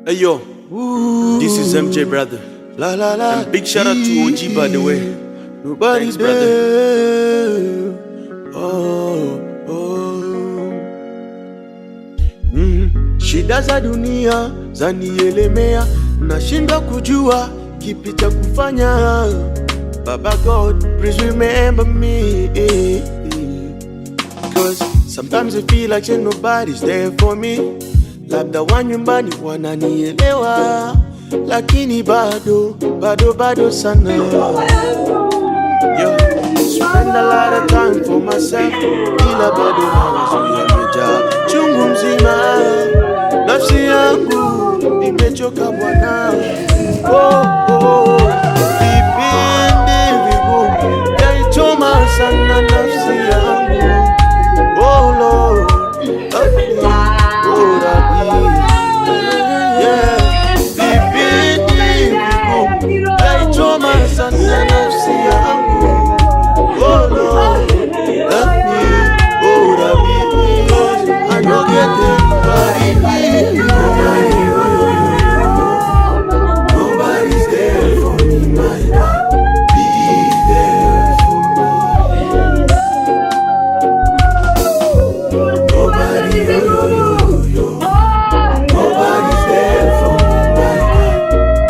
Hey yo, this is MJ, brother. La la la. And big shout out to OG, by the way. Nobody Thanks, brother. There. Oh, oh. Shida za dunia zanielemea, nashindwa kujua kipi cha kufanya. Baba God, please remember me. 'Cause sometimes I feel like nobody's there for me. Labda wa nyumbani wananielewa, lakini bado bado bado sana. Yo, spend a lot of time for myself, ila bado mawazo yamejaa chungu mzima. Nafsi yangu imechoka bwana. Oh. Vipindi vigumu yaichoma sana nafsi yangu. Oh Lord, help me, oh Rabbi. Yeah, vipindi vigumu yaichoma sana nafsi yangu. Oh Lord, help me, oh Rabbi, 'cause I no get anybody. Nobody, oh, nobody's there for me, my God. Be there for me. Nobody, oh, yo, yo. Nobody's there for me, my God.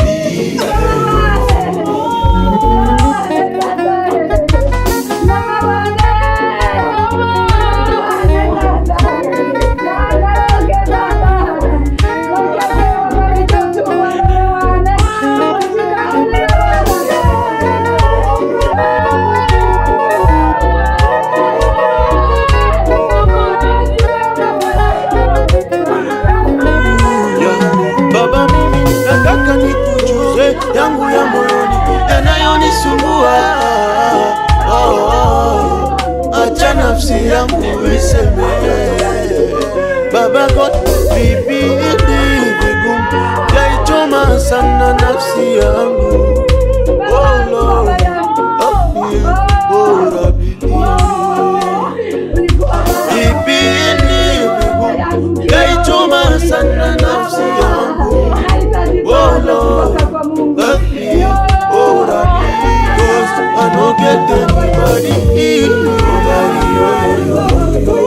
Be there for me. Yeah. Baba, mimi nataka nikujuze yangu ya moyoni yanayonisumbua. Oh. Acha nafsi yangu iseme. Baba God, vipindi vigumu yaichoma sana nafsi yangu. Oh Lord, help me, oh Rabbi. Vipindi vigumu yaichoma sana nafsi yangu. Oh Lord, help me, oh Rabbi, 'cause I no get anybody. Nobody, oh, oh,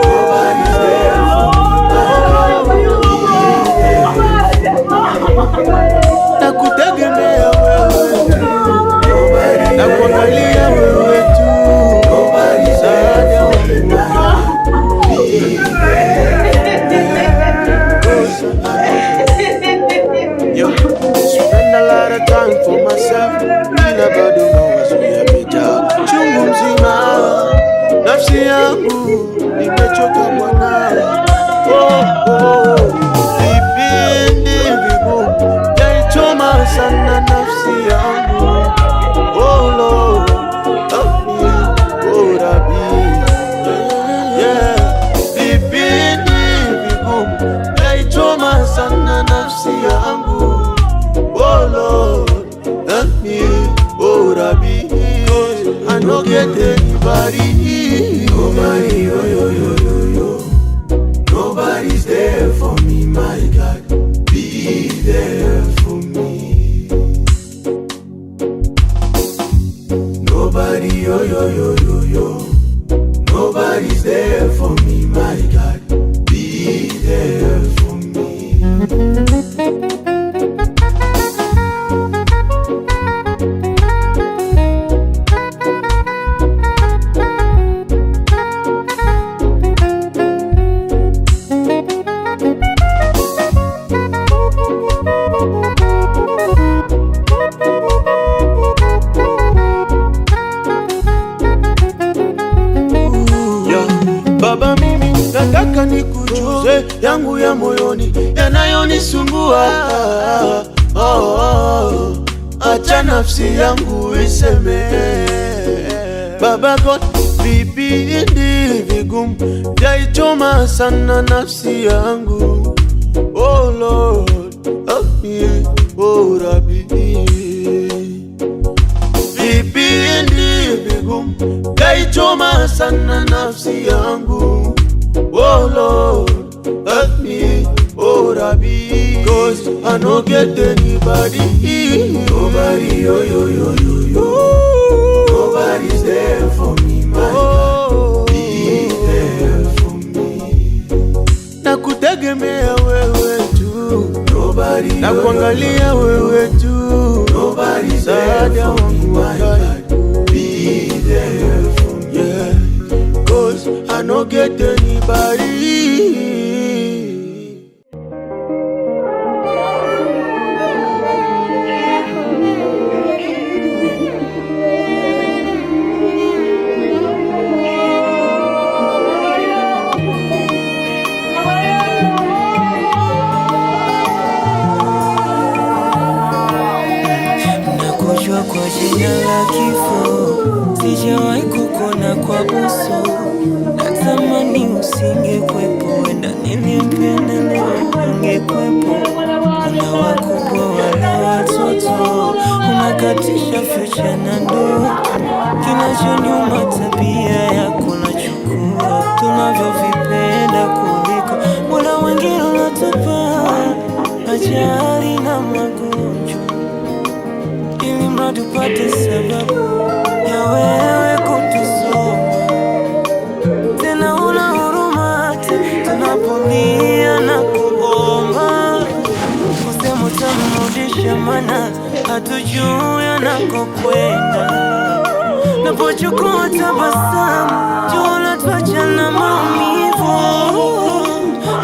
nobody's there for me. Nakutegemea wewe, nakuangalia wewe tu, msaada wangu. 'Cause I, yo, spend a lot of time for myself, ila bado mawazo yamejaa chungu mzima. Nafsi yangu imechoka bwana. Oh. Vipindi vigumu yaichoma sana nafsi yangu. Oh Lord, help me, oh Rabbi. Yeah, vipindi vigumu yaichoma sana nafsi yangu. Oh Lord, help me, oh Rabbi, 'cause I no get anybody. Nobody, yo, yo, yo, yo, yo. Nobody's there for me, my God. Be there for me. Nobody, yo, yo, yo, yo, yo. Nobody's there for me, my God. Be there for me. Yeah. Baba, mimi nataka nikujuze yangu ya moyoni yanayonisumbua. Oh. Acha nafsi yangu iseme. Baba God, vipindi vigumu vyaichoma sana nafsi yangu. Oh Lord, help me, oh Rabbi. Vipindi vigumu vyaichoma sana nafsi yangu. Oh Lord, help me, oh Rabbi. Cause I no get anybody. Nobody, yo, yo, yo, yo, yo. Nobody's there for me, my God. Be there for me. Nakutegemea wewe tu, Nobody, na yo, yo, kuangalia yo, yo. wewe tu. Nobody's there Msaada for me, wangu wa my karibu. God. Be there for me. Yeah, cause I no get anybody. Nakujua kwa jina la kifo, sijawahi kukuona kwa uso. Natamani usingekwepo, wenda nilimpenda leo angekwepo. Una wakubwa wala watoto, unakatisha future na ndoto. Kinachoniuma tabia yako nachukua, tunavyovipenda kuliko mbona wengine unatupa ajali na magonjwa ili mradi upate sababu ya wewe kutusoma. Tena una huruma hata tunapolia na kuomba, kusema utamrudisha, mana hatujui anakokwenda. Napochukua tabasamu, jua unatuacha na maumivu,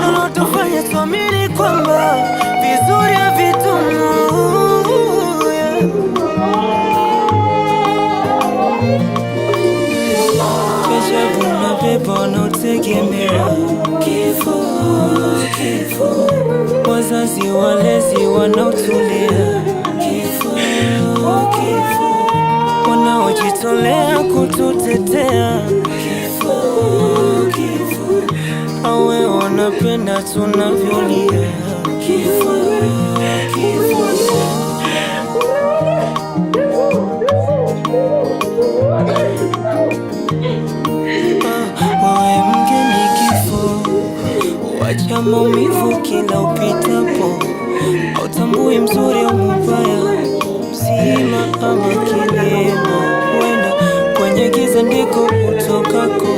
lolotufanya tuamini kwamba vizuri havitumu. Yeah. Ajabu na pepo wanaotegemea kifo, kifo, wazazi walezi wanaotulia kifo, kifo, wanaojitolea kututetea kifo, kifo, awe wanapenda tunavyolia kifo, kifo. Wewe mgeni kifo, wacha maumivu kila upitapo, hautambui mzuri au mubaya, mzima ama kilema. Huenda kwenye giza ndiko utokako,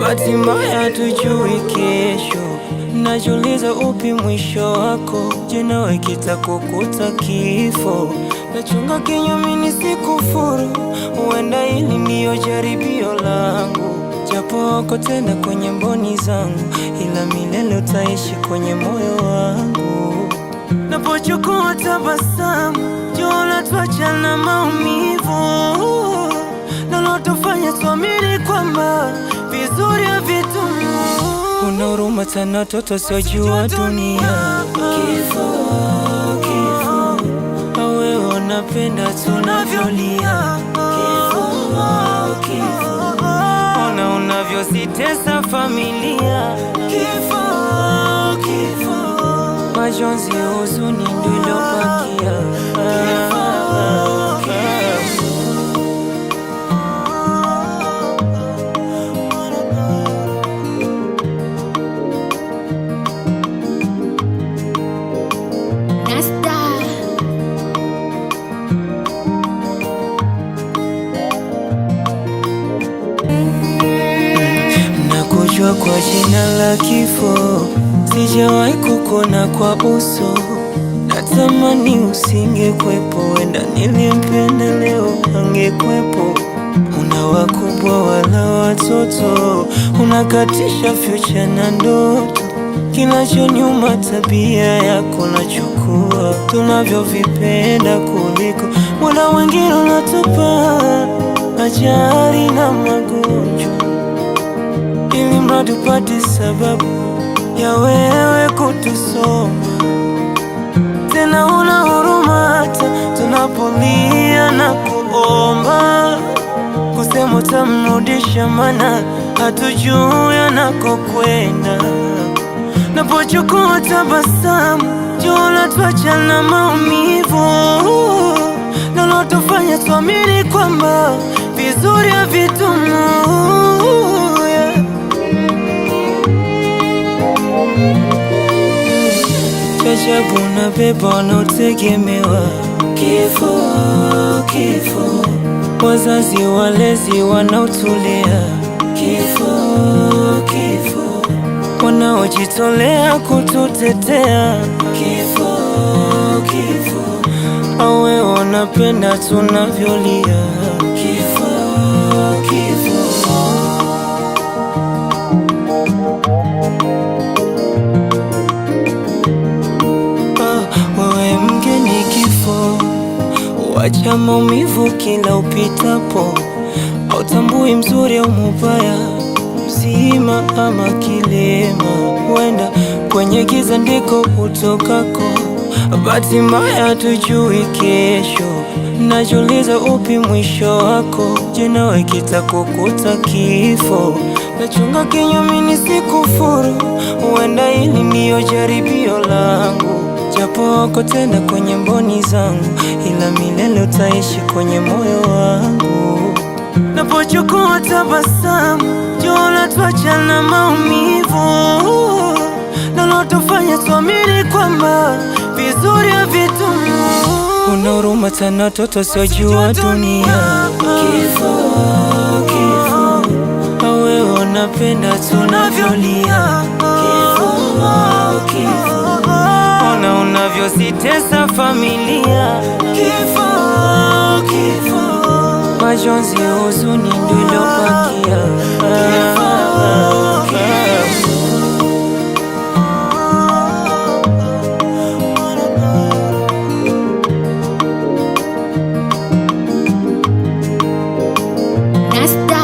bahati mbaya hatujui kesho. Najiuliza upi mwisho wako, je, nawe kitakukuta kifo? Nachunga kinywa nisikufuru, huenda hili ndiyo jaribio langu japo wako tena kwenye mboni zangu, ila milele utaishi kwenye moyo wangu. Napochukua tabasamu, jua unatuacha na maumivu, lolotufanya tuamini kwamba vizuri havitumu. Una huruma tena watoto wasiojua dunia. Kifo, kifo, wewe unapenda tunavyolia. Kifo, kifo, ona unavyozitesa familia. Kifo, kifo, majonzi, huzuni ndio iliyobakia. Kifo, kifo. Nasta. Nakujua kwa jina la kifo, sijawahi kukuona kwa uso. Natamani usingekwepo, wenda nilimpenda leo angekwepo. Una wakubwa wala watoto, unakatisha future na ndoto. Kinachoniuma tabia yako nachukua, tunavyovipenda kuliko mbona wengine unatupa ajali na magonjwa ili mradi upate sababu ya wewe kutusoma. Tena una huruma hata tunapolia na kuomba, kusema utamrudisha, mana hatujui anakokwenda. Napochukua tabasamu, jua unatuacha na maumivu, lolotufanya tuamini kwamba vizuri havitumu. Yeah. Cha ajabu nabeba wanaotegemewa. Kifo, kifo, wazazi walezi wanaotulea. Kifo, kifo, wanaojitolea kututetea. Kifo, kifo, awe wanapenda tunavyolia. Kifo, kifo. Ah, wewe mgeni kifo, wacha maumivu kila upitapo, hautambui mzuri au mubaya, mzima ama kilema, huenda kwenye giza ndiko utokako, bahati mbaya tujui kesho. Najiuliza upi mwisho wako, je, nawe kitakukuta kifo? Nachunga kinywa nisikufuru, huenda hili ndiyo jaribio langu, japo wako tena kwenye mboni zangu, ila milele utaishi kwenye moyo wangu. Napochukua tabasamu, jua latuacha na maumivu, nalotufanya tuamini kwamba vizuri havitumu. Una huruma tena watoto wasiojua dunia. Kifo, kifo, wewe unapenda tunavyolia. Kifo, kifo, ona unavyozitesa familia. Kifo, kifo, majonzi, huzuni ndio iliyobakia. Kifo, kifo. Nasta.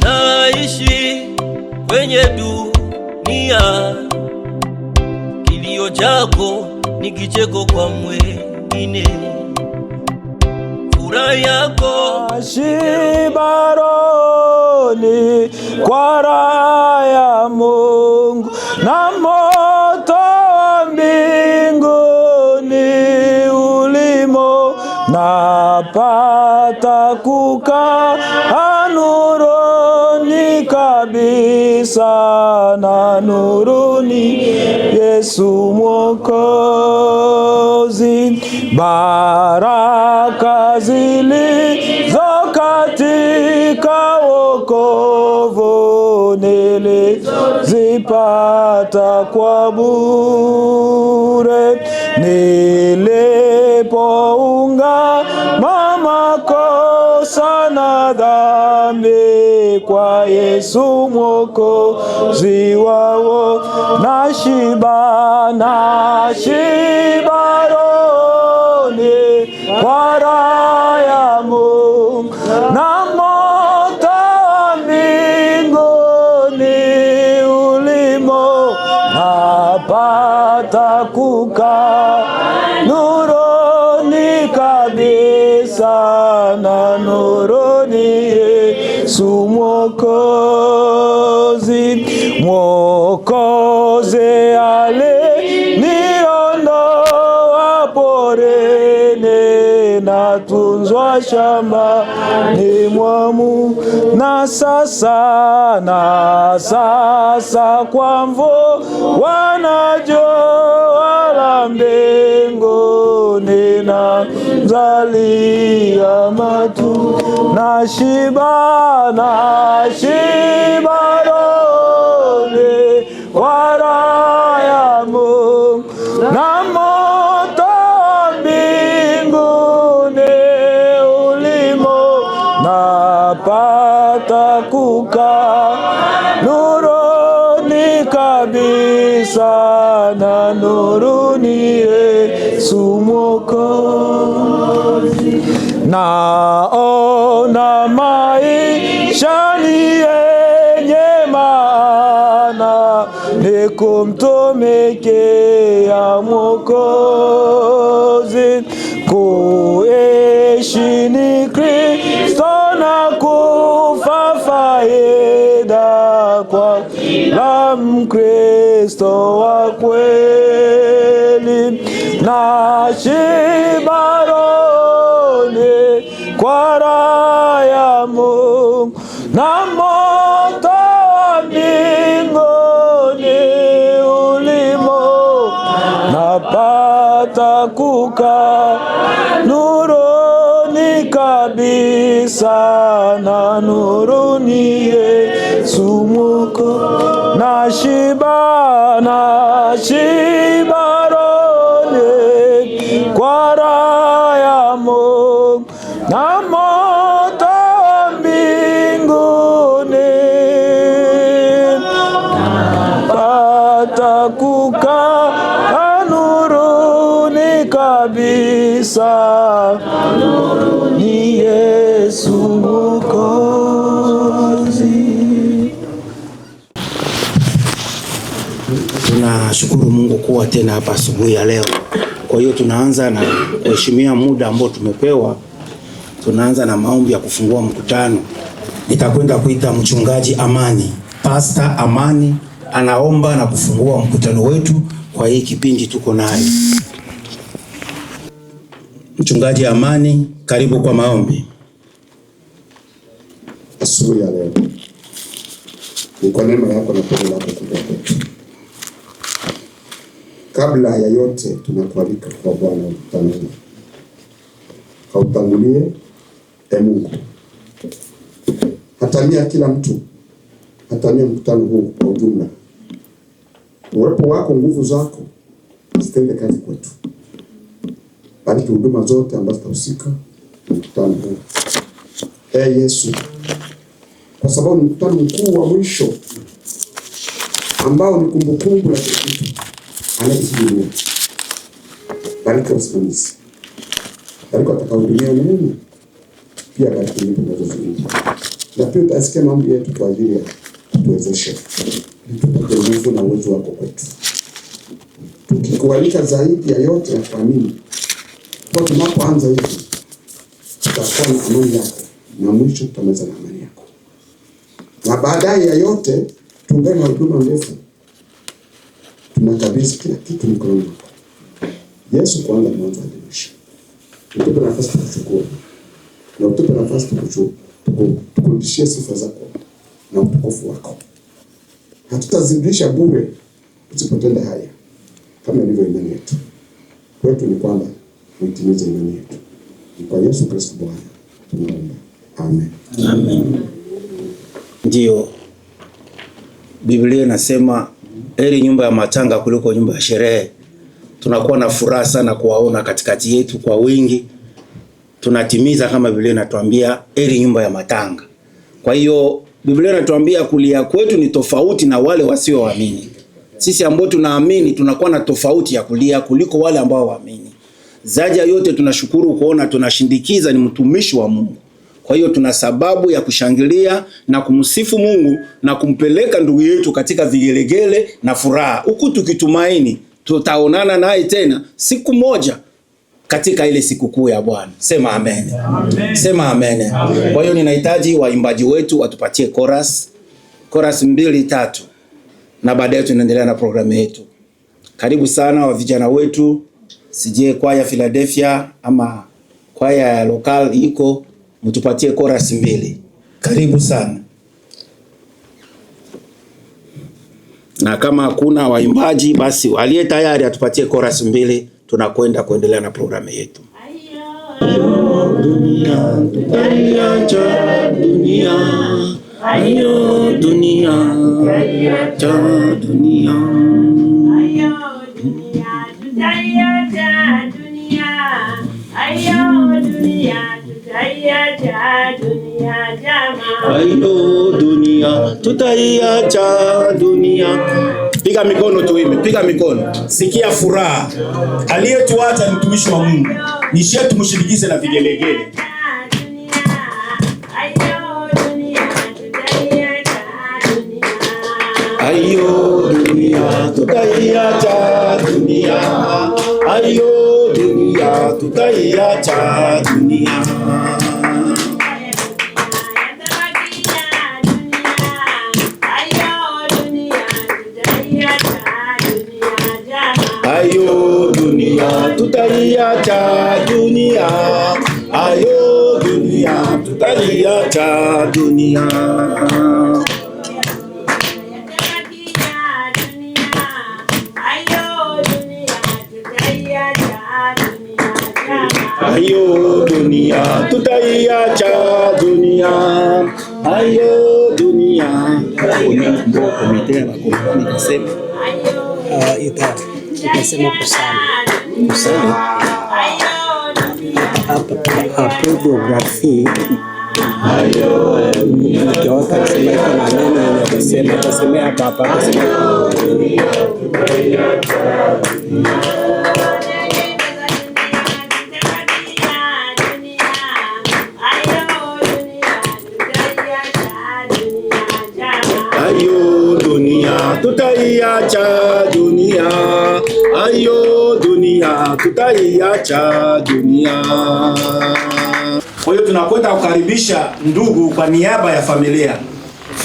Naishi kwenye dunia, kilio chako ni kicheko kwa mwengine, furaha yako Shibaroni kwa raha ya Mungu na moto wa mbinguni ulimo, napata kukaa nuruni kabisa, na nuruni Yesu Mwokozi, baraka zilizo katika wokovu nilizipata kwa bure, nilipoungama makosa na dhambi kwa Yesu Mwokozi wao, nashiba nashiba rohoni kwa raha ya Mungu na moto wa mbinguni ulimo, napata kukaa nuruni kabisa, na nuruni Yesu Mwokozi, Mwokozi aliniondoa porini, natunzwa shambani mwa Mungu, na sasa kwa mvua na jua la mbinguni na mzalia matu nashiba nashiba rohoni kwa raha ya Mungu na moto wa mbinguni ulimo napata kukaa nuruni kabisa na nuruni Yesu Mwokozi. Naona maisha ni yenye maana ni kumtumikia Mwokozi, kuishi ni Kristo na kufa faida kwa la Mkristo wa kweli. Na shiba rohoni kwa raha ya Mungu na moto wa mbinguni ulimo, napata kukaa nuruni kabisa, na nuruni Yesu Mwokozi. Nashiba, nashiba rohoni kwa raha ya Mungu na moto wa mbinguni, pata kukaa nuruni kabisa, ni Yesu Mwokozi. Tunashukuru Mungu kuwa tena hapa asubuhi ya leo. Kwa hiyo tunaanza na kuheshimia muda ambao tumepewa. Tunaanza na maombi ya kufungua mkutano. Nitakwenda kuita mchungaji Amani, Pastor Amani anaomba na kufungua mkutano wetu kwa hii kipindi tuko nayo. Mchungaji Amani, karibu kwa maombi. Asubuhi ya leo ni kwa neema yako na pendo lako kubwa kwetu. Kabla ya yote, tunakualika kwa Bwana mkutano huu, kautangulie e Mungu, hatamia kila mtu, hatamia mkutano huu kwa ujumla. Uwepo wako, nguvu zako zitende kazi kwetu. Bariki huduma zote ambazo zitahusika na mkutano huu. E Yesu, kwa sababu ni mkutano mkuu wa mwisho ambao ni kumbukumbu la kila mtu anayeishi dunia. Bariki wasimamizi, bariki watakaohudumia neno, pia bariki nyimbo tunazozungumza, na pia utasikia maombi yetu kwa ajili ya kutuwezesha ili tupate nguvu na uwezo wako kwetu, tukikualika zaidi ya yote na kuamini kwa tunapoanza hivi tutakuwa na amani yako na mwisho tutamaliza na amani yako, na baadaye ya yote tuungane na huduma ndefu. Tunakabidhi kila kitu mikononi mwako Yesu, kwanza mwanzo hadi mwisho. Utupe nafasi tukushukuru na utupe nafasi tukurudishie sifa zako na utukufu wako. Hatutazidisha bure tusipotenda haya, kama ilivyo imani yetu. Kwetu ni kwamba uitimize imani yetu. Ni kwa Yesu Kristo Bwana tunaomba, amen. Amen. Ndiyo, Biblia inasema heri nyumba ya matanga kuliko nyumba ya sherehe. Tunakuwa na furaha sana kuwaona katikati yetu kwa wingi. Tunatimiza kama Biblia inatuambia heri nyumba ya matanga. Kwa hiyo Biblia inatuambia kulia kwetu ni tofauti na wale wasioamini. Sisi ambao tunaamini tunakuwa na tofauti ya kulia kuliko wale ambao waamini. Zaidi ya yote tunashukuru kuona tunashindikiza ni mtumishi wa Mungu. Kwa hiyo tuna sababu ya kushangilia na kumsifu Mungu na kumpeleka ndugu yetu katika vigelegele na furaha, huku tukitumaini tutaonana naye tena siku moja katika ile sikukuu ya Bwana. Sema amen. Amen. Sema amen. Amen. Kwa hiyo ninahitaji waimbaji wetu watupatie chorus, chorus 2 3, na baadaye tunaendelea na programu yetu. Karibu sana wa vijana wetu, sije kwaya Philadelphia ama kwaya ya local iko, mtupatie chorus 2. Karibu sana. Na kama hakuna waimbaji basi aliye tayari atupatie chorus 2, tunakwenda kuendelea na programu yetu. Ayo dunia tutaiacha dunia, ayo dunia tutaiacha dunia, ayo dunia tutaiacha dunia, ayo dunia tutaiacha dunia jamaa, ayo dunia tutaiacha dunia. Piga mikono tuime, piga mikono. Sikia furaha. Aliyetuacha ni mtumishi wa Mungu. Ni shetu tumshindikize na vigelegele. Ayo dunia tutaiacha dunia, ayo dunia tutaiacha dunia. Ayo dunia tutaiacha dunia, ayo dunia tutaiacha dunia. Ayo dunia tutaiacha dunia, ayo dunia. Itasema kusali hapo mke wake alisema iko na neno yenye atasema, atasemea hapa hapa, atasema. Ayo dunia tutaiacha dunia, ayo dunia tutaiacha dunia. Kwa hiyo tunakwenda kukaribisha ndugu kwa niaba ya familia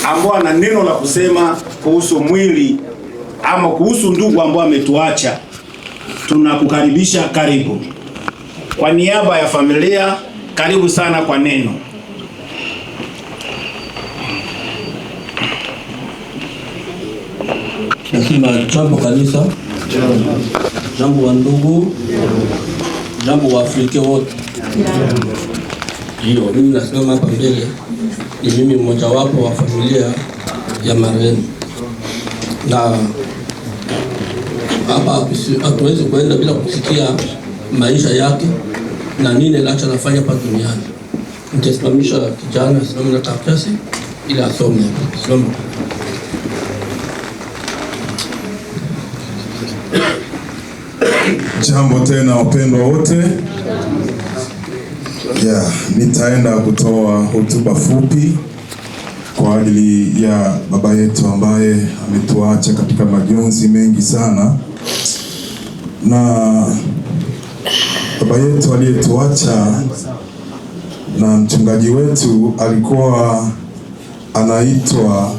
ambao ana neno la kusema kuhusu mwili ama kuhusu ndugu ambao ametuacha. Tunakukaribisha, karibu. Kwa niaba ya familia, karibu sana kwa neno. Nasema jambo kanisa, jambo wa ndugu, jambo wa Afrika wote. Ndio, mimi nasimama hapa mbele ni mimi mmoja wapo wa familia ya marehemu, na hapa hatuwezi kuenda bila kusikia maisha yake na nini alicho anafanya hapa duniani. Nitasimamisha kijana asimame na karatasi ili asome. Simama. Jambo tena wapendwa wote. Yeah, nitaenda kutoa hotuba fupi kwa ajili ya baba yetu ambaye ametuacha katika majonzi mengi sana. Na baba yetu aliyetuacha na mchungaji wetu alikuwa anaitwa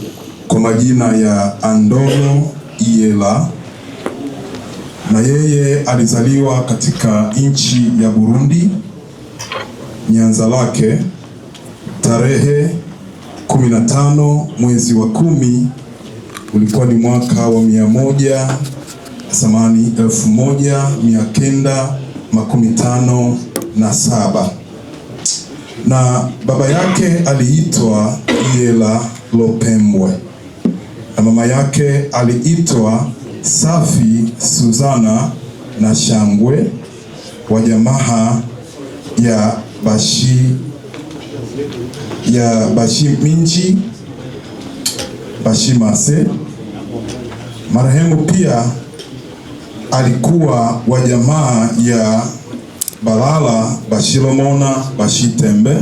kwa majina ya Andolo Iyela, na yeye alizaliwa katika nchi ya Burundi, Nyanza Lake, tarehe 15 mwezi wa 10, ulikuwa ni mwaka wa 1957. Na baba yake aliitwa Iyela Lopembwe na mama yake aliitwa Safi Suzana na Shangwe wa jamaa ya Bashi Minji Bashi Mase. Marehemu pia alikuwa wa jamaa ya Balala Bashilomona Bashitembe,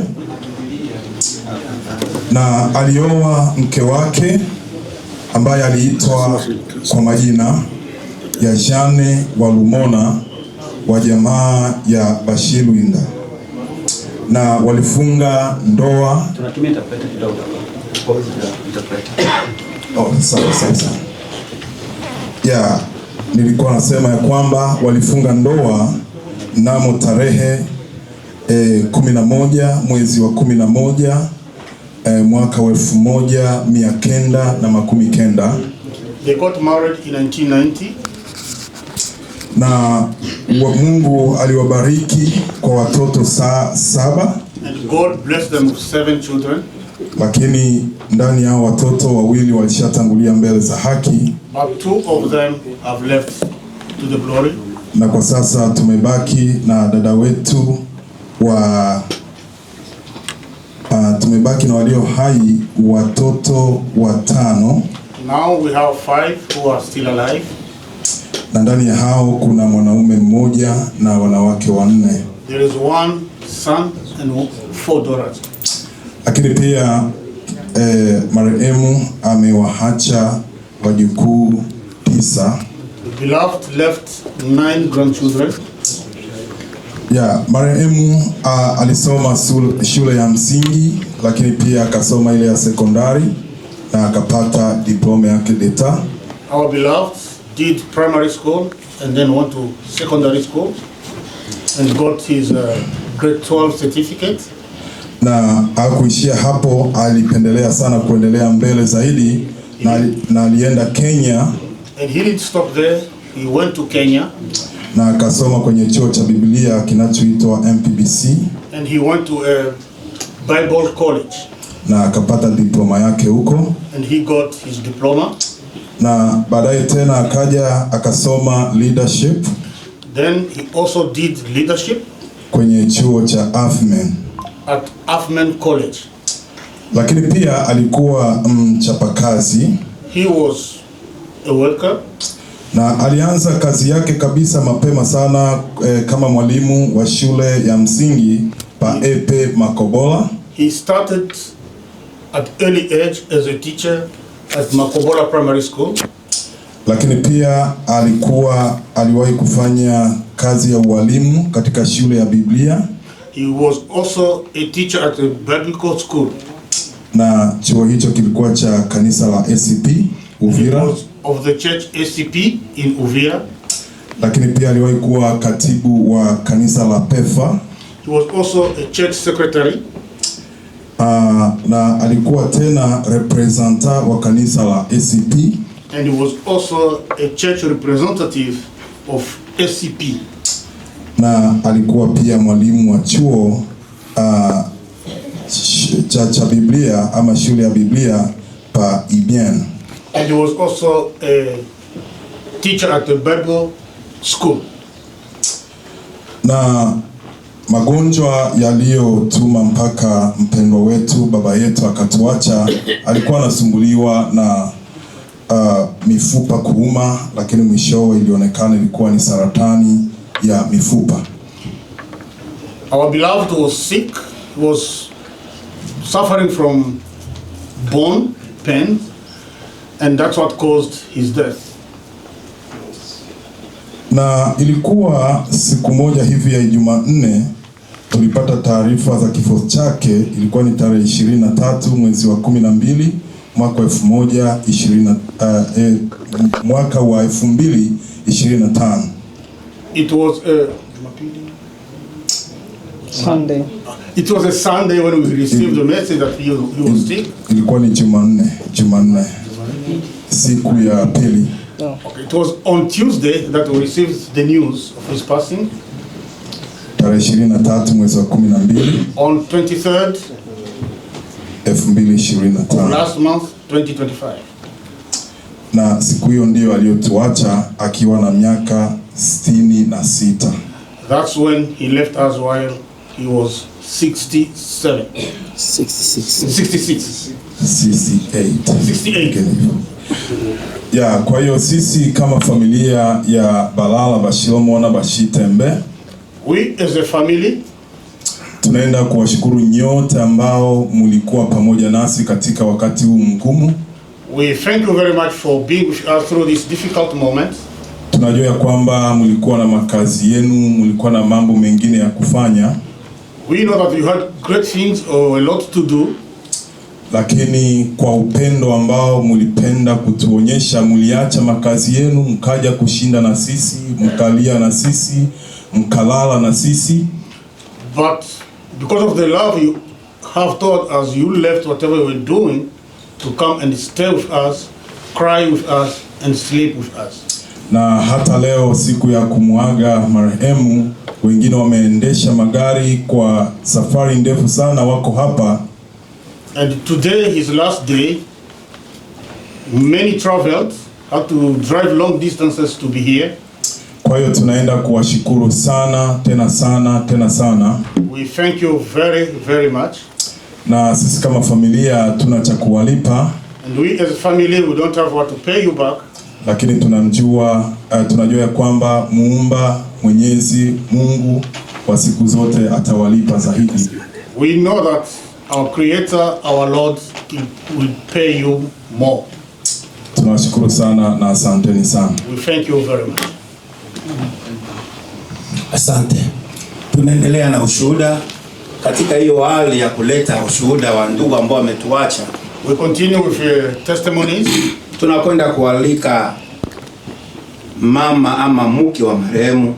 na alioa mke wake ambaye aliitwa kwa majina ya Jane Walumona wa jamaa ya Bashilwinda, na walifunga ndoa. Tunatumia interpreter kidogo hapa. Interpreter. Oh, sawa sawa sawa. Yeah, nilikuwa nasema ya kwamba walifunga ndoa mnamo tarehe 11 mwezi wa 11 mwaka wa 1999. They got married in 1990. Na Mungu aliwabariki kwa watoto 7. And God blessed them with 7 children. Lakini ndani yao watoto wawili walishatangulia mbele za haki. But 2 of them have left to the glory. Na kwa sasa tumebaki na dada wetu wa tumebaki na walio hai watoto 5. Now we have 5 who are still alive. Na ndani ya hao kuna mwanaume mmoja na wanawake 4. There is 1 son and 4 daughters. Lakini pia marehemu amewaacha wajukuu 9. The beloved left 9 grandchildren. Ya, marehemu alisoma shule ya msingi, lakini pia akasoma ile ya sekondari na akapata diploma yake d'etat. Our beloved did primary school and then went to secondary school and got his grade 12 certificate. Na hakuishia hapo, alipendelea sana kuendelea mbele zaidi na alienda Kenya And he didn't stop there. He went to Kenya na akasoma kwenye chuo cha Biblia kinachoitwa MPBC and he went to a Bible college na akapata diploma yake huko, and he got his diploma. Na baadaye tena akaja akasoma leadership Then he also did leadership kwenye chuo cha AFMEN. at AFMEN College. Lakini pia alikuwa mchapakazi He was a worker na alianza kazi yake kabisa mapema sana kama mwalimu wa shule ya msingi pa EP Makobola. He started at early age as a teacher at Makobola Primary School. Lakini pia aliwahi kufanya kazi ya ualimu katika shule ya Biblia. He was also a teacher at a biblical school. Na chuo hicho kilikuwa cha kanisa la ACP Uvira. Of the church ACP in Uvira. Lakini pia aliwahi kuwa katibu wa kanisa la PEFA. He was also a church secretary. Na alikuwa tena representative wa kanisa la ACP. And he was also a church representative of ACP. Na alikuwa pia mwalimu wa chuo cha Biblia ama shule ya Biblia pa IBN. And he was also a teacher at the Bible school. Na magonjwa yaliyotuma mpaka mpendwa wetu baba yetu akatuacha, alikuwa anasumbuliwa na mifupa kuuma, lakini mwishowe ilionekana ilikuwa ni saratani ya mifupa. Our beloved was sick, was suffering from bone pain, and that's what caused his death. Na ilikuwa siku moja hivi ya Jumanne tulipata taarifa za kifo chake. Ilikuwa ni tarehe 23 mwezi wa 12 mwaka mwaka wa 2025. It was a Sunday. It was a Sunday when we received the message that he was sick. Ilikuwa ni Jumanne, siku ya pili. Okay, it was on Tuesday that we received the news of his passing. Tarehe 23 mwezi wa 12 On 23rd 2025. last month 2025. Na siku hiyo ndiyo aliyotuacha akiwa na miaka 66. That's when he left us while he was 67. 66. 66. 68. 68. Ya, kwa hiyo sisi kama familia ya Balala Bashilomona Bashitembe, we as a family tunaenda kuwashukuru nyote ambao mlikuwa pamoja nasi katika wakati huu mgumu. We thank you very much for being with us through this difficult moment. Tunajua ya kwamba mlikuwa na makazi yenu, mlikuwa na mambo mengine ya kufanya. We know that you had great things or a lot to do. Lakini kwa upendo ambao mlipenda kutuonyesha, mliacha makazi yenu mkaja kushinda na sisi, mkalia na sisi, mkalala na sisi. But because of the love you have toward us, you left whatever you were doing to come and stay with us, cry with us, and sleep with us. Na hata leo siku ya kumuaga marehemu, wengine wameendesha magari kwa safari ndefu sana, wako hapa. And today, his last day, many traveled, had to drive long distances to be here. Kwa hiyo tunaenda kuwashukuru sana tena sana tena sana. We thank you very, very much. Na sisi kama familia tuna cha kuwalipa. And we as a family, we don't have what to pay you back. Lakini tunajua ya kwamba Muumba Mwenyezi Mungu kwa siku zote atawalipa zaidi. We know that our Creator, our Lord, will pay you more. Tunawashukuru sana na asanteni sana. We thank you very much. Asante. Tunaendelea na ushuhuda katika hiyo hali ya kuleta ushuhuda wa ndugu ambao wametuacha. We continue with testimonies. Tunakwenda kualika mama ama mke wa marehemu,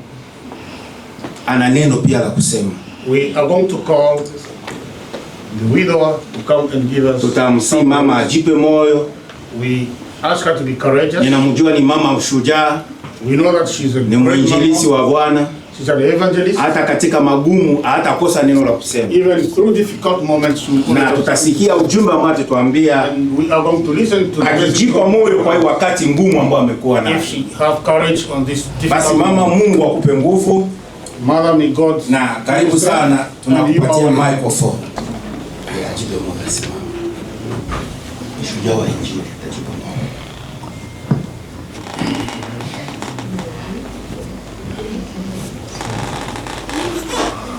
ana neno pia la kusema. We are going to call the widower to come and give us. Tutamsihi mama ajipe moyo. We ask her to be courageous. Ninamjua ni mama shujaa. We know that she's a Ni great mwinjilisti mama. wa Bwana. She's an evangelist. Hata katika magumu hatakosa neno la kusema. Even through difficult moments, we Na tutasikia ujumbe ambao atatuambia And we are going to listen to the akijipa moyo kwa hiyo wakati ngumu ambao amekuwa nayo. If she have courage on this difficult Basi mama, Mungu akupe nguvu. Mother, may God na karibu sana, And you tunakupatia are- microphone. Ajipe moyo, asimame. Ni shujaa wa Injili, atajipa moyo.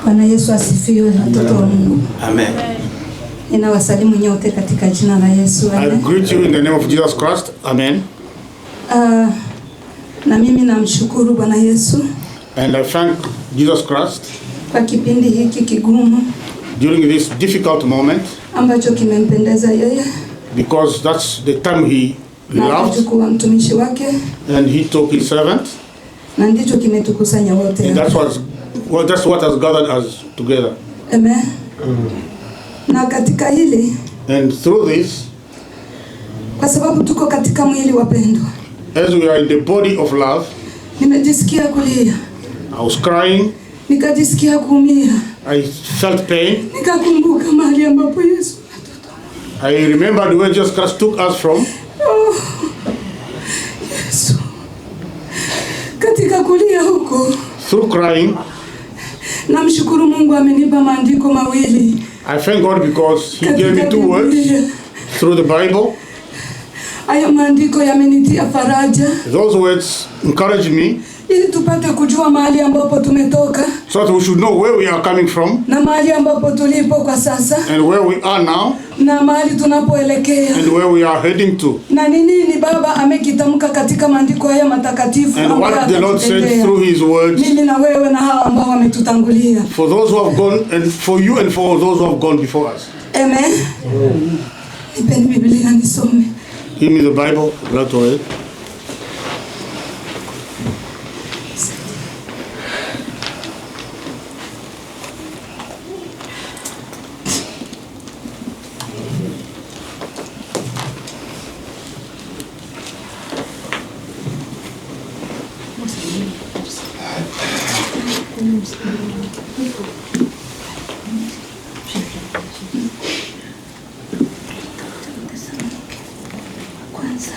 Bwana Yesu asifiwe, watoto wa Mungu. Amen. Ninawasalimu nyote katika jina la Yesu. I Amen. greet you in the name of Jesus Christ. Amen. Na mimi namshukuru Bwana Yesu And I thank Jesus Christ kwa kipindi hiki kigumu during this difficult moment ambacho kimempendeza yeye because that's the time he na loved akachukua mtumishi wake and he took his servant. na ndicho kimetukusanya wote. And that's what has gathered us together. Amen. Na katika hili, And through this, kwa sababu tuko katika mwili wapendwa, as we are in the body of love, nimejisikia kulia, I was crying, nikajisikia kuumia, I felt pain. nikakumbuka mahali ambapo Yesu I remembered where Jesus Christ took us from. Oh, Yesu, katika kulia huko Through crying, namshukuru Mungu amenipa maandiko mawili I thank God because He gave me katika two words Biblia. through the Bible. Hayo maandiko yamenitia faraja Those words encourage me ili tupate kujua mahali ambapo tumetoka so that we should know where we are coming from na mahali ambapo tulipo kwa sasa and where we are now na mahali tunapoelekea and where we are heading to. na ni nini Baba amekitamka katika maandiko haya matakatifu And ambayo what the Lord said atatutendea. through His words mimi na wewe na hawa ambao wametutangulia. for those who have gone and for you and for those who have gone before us. Amen. Nipeni Biblia nisome. Give me the Bible, right away. Kwanza.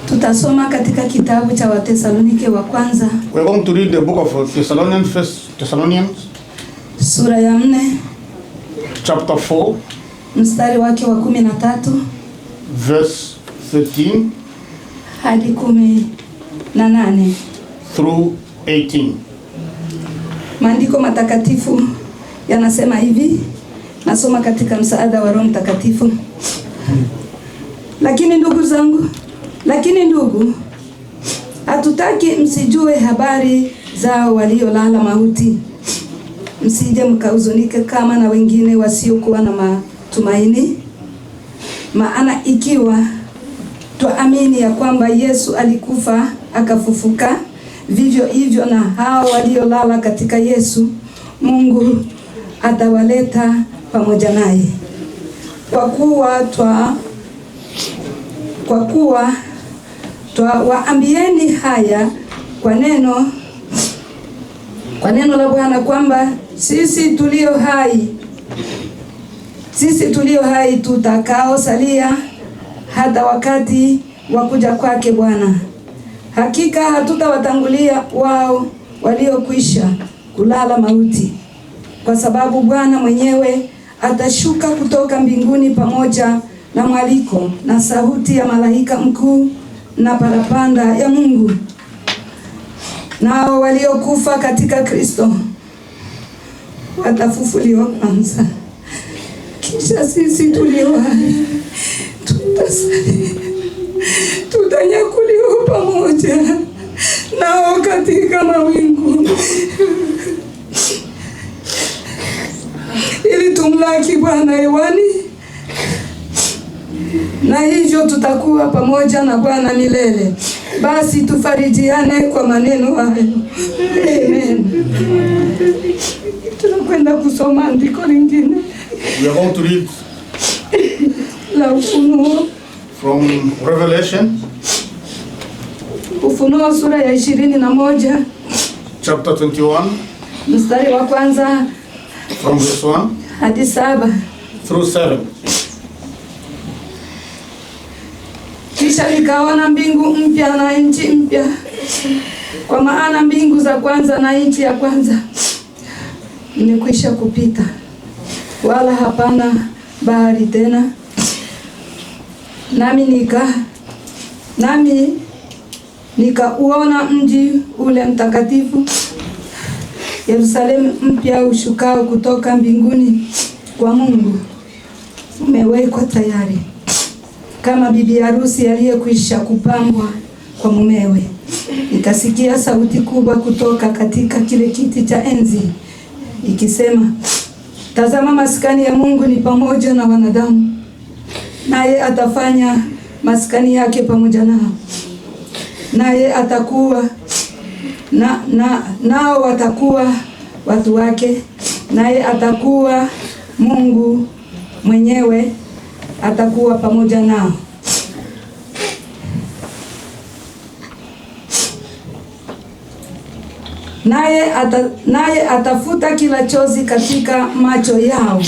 Tutasoma katika kitabu cha Watesalonike wa kwanza We're going to read the book of Thessalonians, First Thessalonians, sura ya 4 chapter 4, mstari wake wa 13 verse 13 hadi 18. through 18. Maandiko matakatifu yanasema hivi, nasoma katika msaada wa Roho Mtakatifu. Lakini ndugu zangu, lakini ndugu, hatutaki msijue habari zao waliolala mauti, msije mkahuzunike kama na wengine wasiokuwa na matumaini. Maana ikiwa twaamini ya kwamba Yesu alikufa akafufuka, vivyo hivyo na hao waliolala katika Yesu, Mungu atawaleta pamoja naye. Kwa kuwa twawaambieni haya kwa neno la Bwana, kwamba sisi tulio hai tutakaosalia hata wakati wa kuja kwake Bwana, hakika hatutawatangulia wao waliokwisha kulala mauti, kwa sababu Bwana mwenyewe atashuka kutoka mbinguni pamoja na mwaliko na sauti ya malaika mkuu na parapanda ya Mungu. Nao waliokufa katika Kristo watafufuliwa kwanza, kisha sisi tulio hai tutanyakuliwa pamoja nao katika mawingu ili tumlaki Bwana hewani, na hivyo tutakuwa pamoja na Bwana milele. Basi tufarijiane kwa maneno hayo. Amen. Tunakwenda kusoma andiko lingine We are going to read la Ufunuo, from Revelation Ufunuo sura ya 21 chapter 21, mstari wa kwanza from verse 1 hadi 7. through 7. Kisha nikaona mbingu mpya na nchi mpya, kwa maana mbingu za kwanza na nchi ya kwanza imekwisha kupita, wala hapana bahari tena. Nami nikauona mji ule mtakatifu Yerusalemu mpya ushukao kutoka mbinguni kwa Mungu, umewekwa tayari kama bibi harusi aliyekwisha kupambwa kwa mumewe. Nikasikia sauti kubwa kutoka katika kile kiti cha enzi ikisema, tazama maskani ya Mungu ni pamoja na wanadamu, naye atafanya maskani yake pamoja nao, naye atakuwa nao watakuwa watu wake, naye atakuwa Mungu mwenyewe atakuwa pamoja nao. Naye atafuta kila chozi katika macho yao,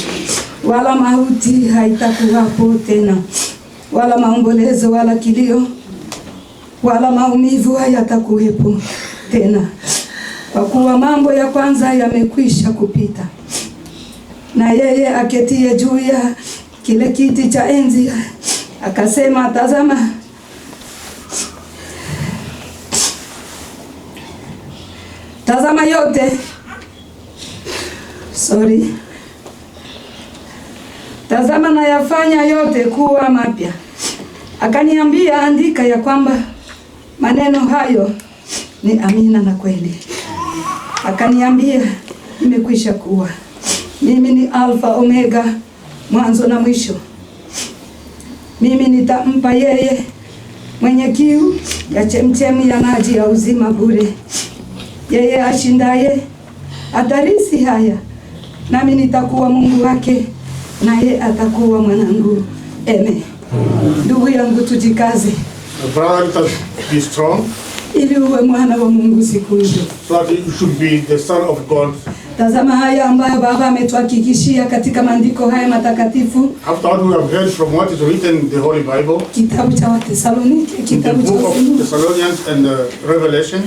wala mauti haitakuwapo tena, wala maombolezo, wala kilio, wala maumivu hayatakuwepo tena, kwa kuwa mambo ya kwanza yamekwisha kupita. Na yeye aketie juu ya kile kiti cha enzi akasema, tazama tazama nayafanya yote kuwa mapya. Akaniambia, andika ya kwamba maneno hayo ni amina na kweli. Akaniambia, imekwisha kuwa. Mimi ni Alfa Omega, mwanzo na mwisho. Mimi nitampa yeye mwenye kiu ya chemchemi ya maji ya uzima bure. Yeye ashindaye atarisi haya, nami nitakuwa Mungu wake, naye atakuwa mwanangu. Amen. Ndugu yangu, tujikaze Brother, let us be strong ili uwe mwana wa Mungu siku hizo. so that you should be the son of God. Tazama haya ambayo Baba ametuhakikishia katika maandiko haya matakatifu, After what we have heard from what is written in the Holy Bible, kitabu cha Wathesalonike, in the kitabu cha book of Ufunuo, Thessalonians and Revelation,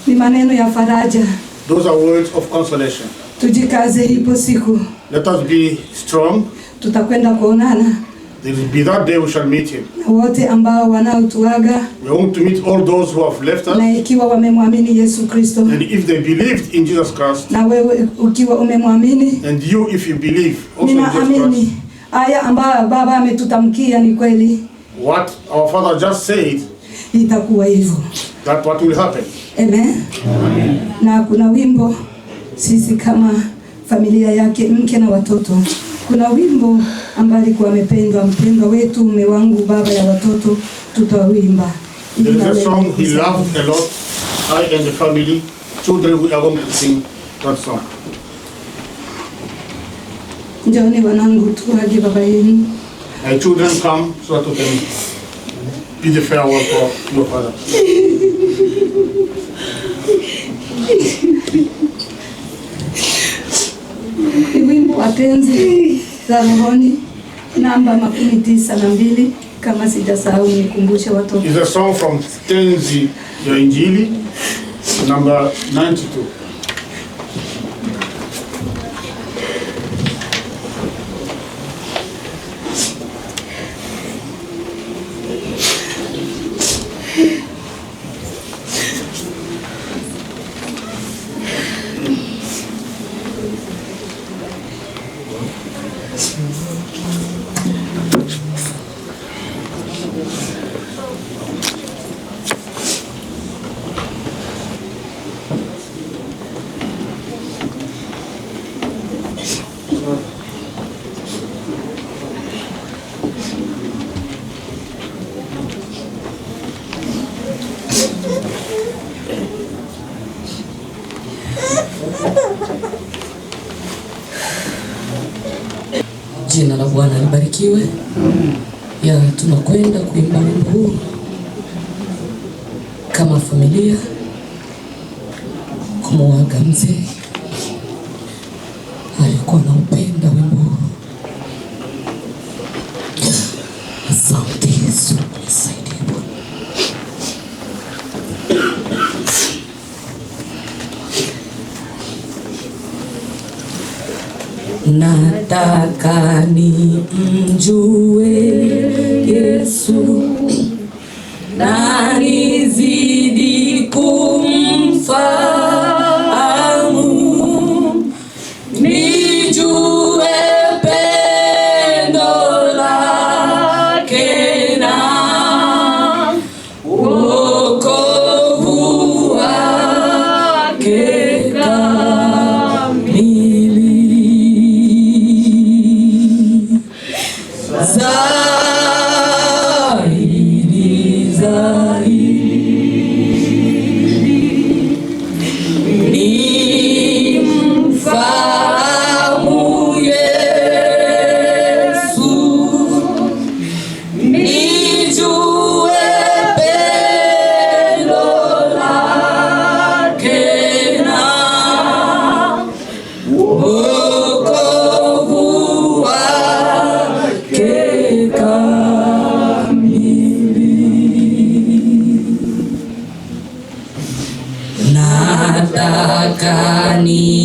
ni maneno ya faraja. those are words of consolation. Tujikaze, ipo siku Let us be strong. tutakwenda kuonana There will be that day we shall meet him. na wote ambao wanaotuaga, We want to meet all those who have left us, na ikiwa wamemwamini Yesu Kristo, and if they believed in Jesus Christ, na wewe ukiwa umemwamini, and you if you believe also in Jesus Christ, ninaamini haya ambayo Baba ametutamkia ni kweli, what our Father just said, itakuwa hivyo. that what will happen. Amen. Na kuna wimbo sisi kama familia yake, mke na watoto, kuna wimbo ambaye alikuwa amependwa, mpendwa wetu, mume wangu, baba ya watoto, tutawimba. There is a song he loved a lot. I and the family, children, we are going to sing that song. Njooni wanangu, tuage baba yenu. My children, come so that we can bid the farewell for your father. Ni wimbo wa tenzi za rohoni namba 92, kama sijasahau nikumbushe watoto. It's a song from Tenzi ya Injili, number 92. Jina la Bwana libarikiwe. Ya, tunakwenda kuimba wimbo huu kama familia kumuaga mzee. Alikuwa anaupenda wimbo huu. Asante Yesu, nisaidie Bwana. Nataka nimjue Yesu na nizidi kumfahamu, nijue pendo lake na wokovu wake kamili. Zaidi, zaidi, nimfahamu Yesu, nijue pendo lake na wokovu wake kamili. Nataka nione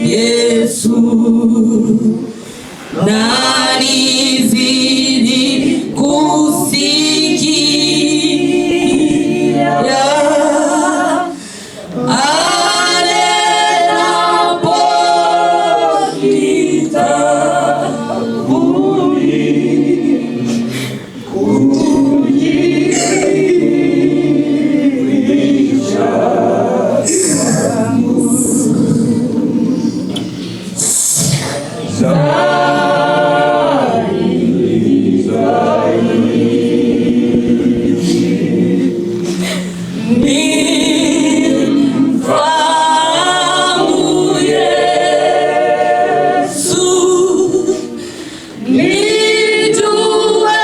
Yesu na nizidi kusikia anenapo kitabuni kujiridhisha kwangu. Zaidi, zaidi, nimfahamu Yesu, nijue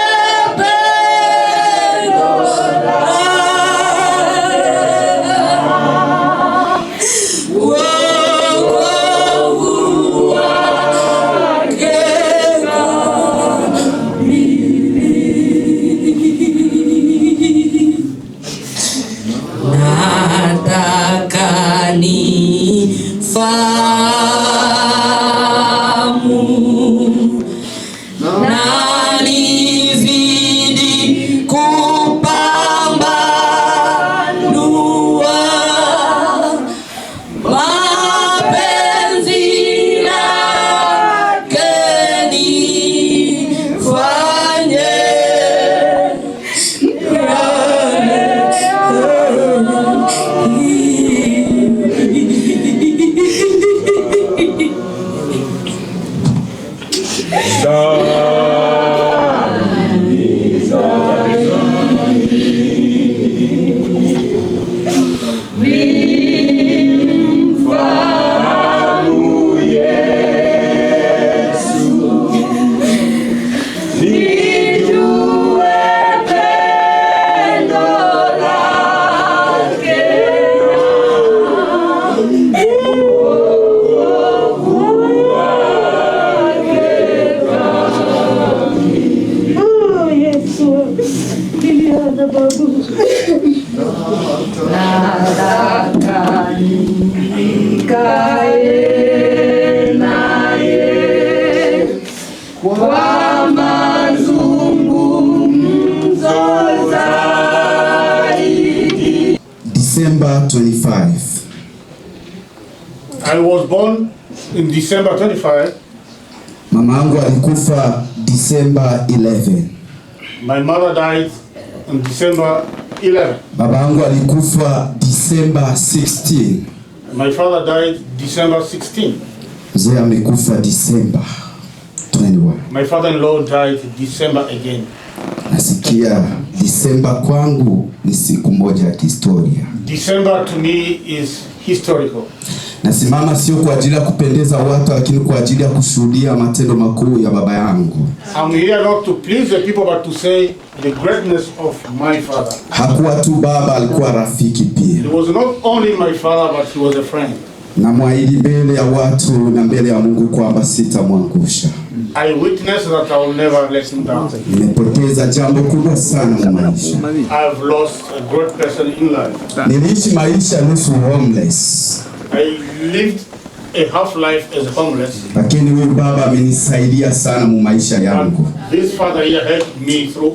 pendo lake, wokovu wake kamili. Nataka nifahamu na nizidi kupambanua mapenzi yake nifanye yale. Nimfahamu Yesu, nijue pendo lake, wokovu wake kamili. Oh, Yesu. Nilianza babu. Nataka nikae naye kwa mazungumzo. I was born in December 25. Mama yangu alikufa December 11. My mother died on December 11. Baba yangu alikufa December 16. My father died December 16. Mzee amekufa December 21. My father-in-law died December again. Nasikia December kwangu ni siku moja ya kihistoria. December to me is historical. Nasimama sio kwa ajili ya kupendeza watu, lakini kwa ajili ya kushuhudia matendo makuu ya baba yangu. I'm here not to please the people, but to say the greatness of my father. Hakuwa tu baba, alikuwa rafiki pia. He was not only my father, but he was a friend. Namwahidi mbele ya watu na mbele ya Mungu kwamba sitamwangusha. I witness that I will never let him down. Nimepoteza jambo kubwa sana mu maisha. I've lost a great person in life. Niliishi maisha nusu homeless, I lived a half life as homeless. Lakini huyu baba amenisaidia sana mu maisha yangu. This father here helped me through.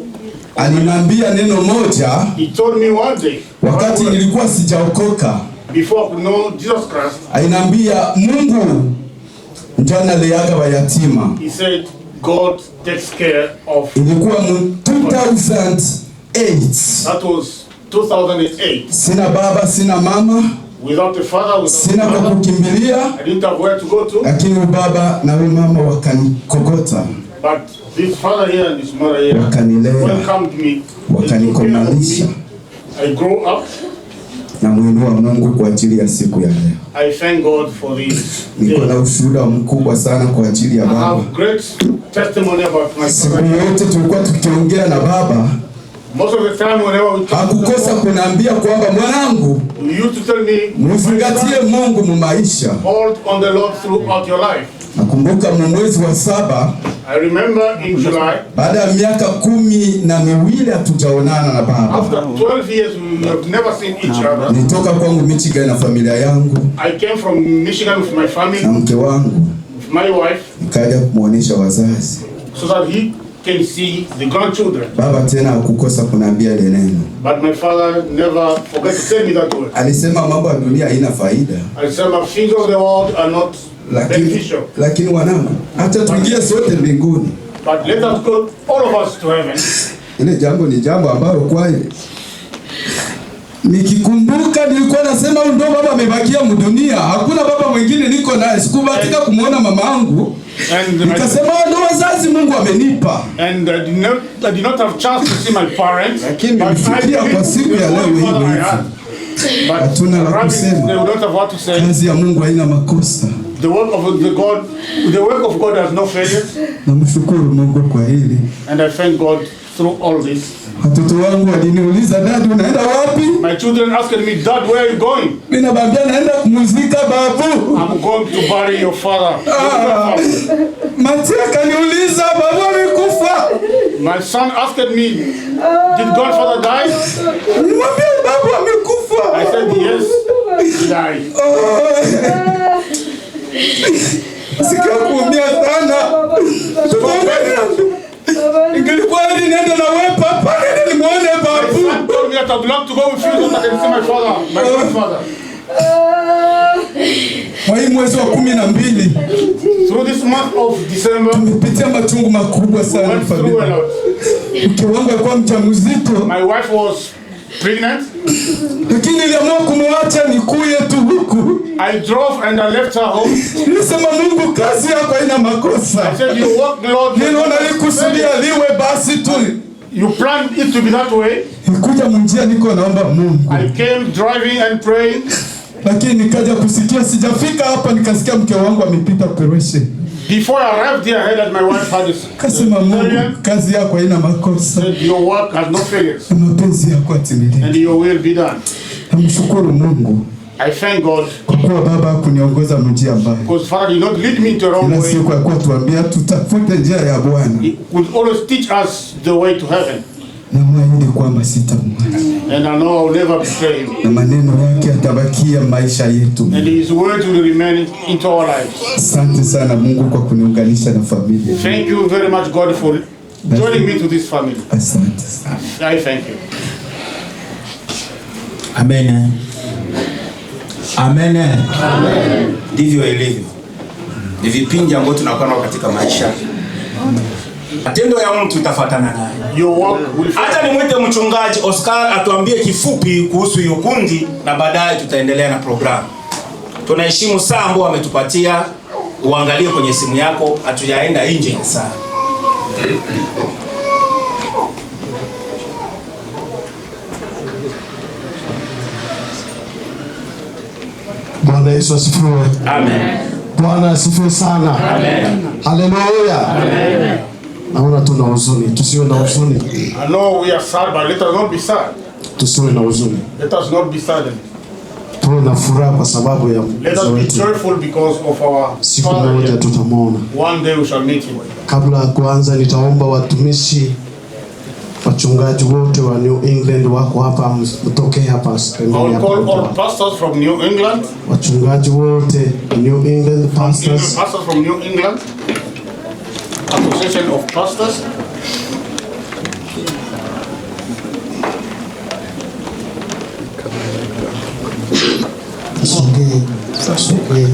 Aliniambia neno moja He told me one day, wakati nilikuwa sijaokoka. Before I could know Jesus Christ, Aliniambia Mungu ndio analeaga wayatima. He said, God takes care of. Ilikuwa mu 2008. That was 2008. Sina baba, sina mama, Without a father, without sina a kwa mother, kukimbilia, I didn't have where to go to. Lakini huyu baba na huyu mama wakanikokota, But this father here and this mother here wakanilea, welcomed me. wakanikomalisha. I grew up. Namwinua Mungu kwa ajili ya siku ya leo. I thank God for this. Niko na ushuhuda mkubwa sana kwa ajili ya I baba. have great testimony about my Siku father. yote tulikuwa tukiongea na baba, Most of the time, whenever we talk, hakukosa kuniambia kwamba mwanangu, you used to tell me, mzingatie Mungu mu maisha. Hold on the Lord throughout your life. Nakumbuka mu mwezi wa saba, I remember in July, baada ya miaka 12 hatujaonana na baba. After 12 years, we have never seen each other. Nilitoka kwangu Michigan na familia yangu I came from Michigan with my family, na mke wangu, with my wife, nikaja kumwonyesha wazazi. So that he can see the grandchildren. Baba tena hakukosa kuniambia ile neno. But my father never forgot to tell me that word. Alisema mambo ya dunia haina faida, I said, my things of the world are not lakini beneficial. Lakini wanangu, hata tuingie sote mbinguni, But let us go, all of us, to heaven. Ile jambo ni jambo ambalo kweli nikikumbuka nilikuwa nasema huyu ndo baba amebakia mdunia, hakuna baba mwingine niko naye. Sikubahatika kumuona mama yangu, nikasema ndo wazazi Mungu amenipa. And I did not have chance to see my parents. Lakini nilifikia kwa siku ya leo hivi hivi. Hatuna la kusema. They would not have what to say. Kazi ya Mungu haina makosa. The work of the God, the work of God has no failures. Namshukuru Mungu kwa hili. And I thank God through all this. Watoto wangu waliniuliza, Dad, unaenda wapi? My children asked me, Dad, where are you going? Mimi nawaambia naenda kumzika babu. I'm going to bury your father. Matia akaniuliza, babu amekufa. My son asked me, did grandfather die? Nimwambia babu amekufa. I said yes, he died. Sikia kuumia sana. Ingelikuwa hadi niende na wewe papa, niende nimuone babu. My son told me that I'd love to go with you so that I can see my father, my grandfather. Kwa hii mwezi wa 12, through this month of December, tumepitia machungu makubwa sana familia. Mke wangu alikuwa mjamzito. My wife was pregnant. Lakini niliamua kumwacha nikuye tu huku. I drove and I left her home. Nilisema Mungu, kazi yako haina makosa. I said, you work, Lord. Niliona nilikusudia liwe basi tu. You planned it to be that way. Nikuja munjia niko naomba Mungu. I came driving and praying. Lakini nikaja kusikia, sijafika hapa nikasikia mke wangu amepita operation. Before I arrived here, I heard that my wife had this. Kasema Mungu, kazi yako haina makosa. Your work has no failures. Mapenzi yako yatimilike. And your will be done. Namshukuru Mungu. I thank God. Kwa kuwa baba hakuniongoza njia mbaya. Because Father did not lead me into the wrong way. Kila siku alikuwa tuambia tutafute njia ya Bwana. He would always teach us the way to heaven. Namwahidi kwamba sitamwacha. And I know I will never betray him. Na maneno yake yatabakia maisha yetu. And his words will remain into our lives. Asante sana Mungu kwa kuniunganisha na familia. Thank you very much, God, for joining me to this family. Asante sana. I thank you. Amen. Amen. Amen. Ndivyo ilivyo. Ni vipindi ambavyo tunakuwa nao katika maisha. Matendo ya mtu itafuatana naye. Acha nimwite mchungaji Oscar atuambie kifupi kuhusu hiyo kundi na baadaye tutaendelea na programu. Tunaheshimu saa ambao ametupatia, uangalie kwenye simu yako, hatujaenda nje ya saa. Bwana Yesu asifiwe. Amen. Bwana asifiwe sana. Amen. Haleluya. Amen. Naona tuna huzuni, tusiwe na huzuni. I know we are sad, but let us not be sad. Tusiwe na huzuni. Let us not be saddened. Tuwe na furaha kwa sababu ya Let us mzee be wetu. joyful because of our Siku father moja here. tutamwona. One day we shall meet him. Kabla ya kuanza, nitaomba watumishi, wachungaji wote wa New England wako hapa, mtokee hapa I pembeni will hapa. call all pastors from New England, Wachungaji wote New England pastors, pastors from New England, Association of Pastors. Tusogee, tusogee.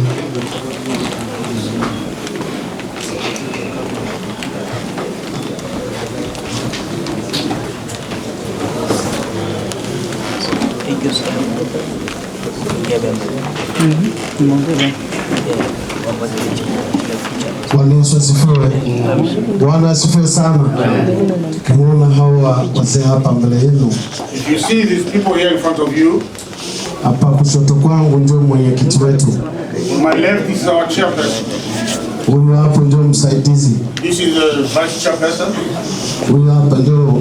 Bwana Yesu asifiwe. Bwana asifiwe sana. Tukimuona hawa wazee hapa mbele yenu, If you see these people here in front of you, hapa kushoto kwangu ndio mwenyekiti wetu, on my left this is our chairperson. huyu hapo ndio msaidizi, This is the vice chairperson. huyu hapa ndio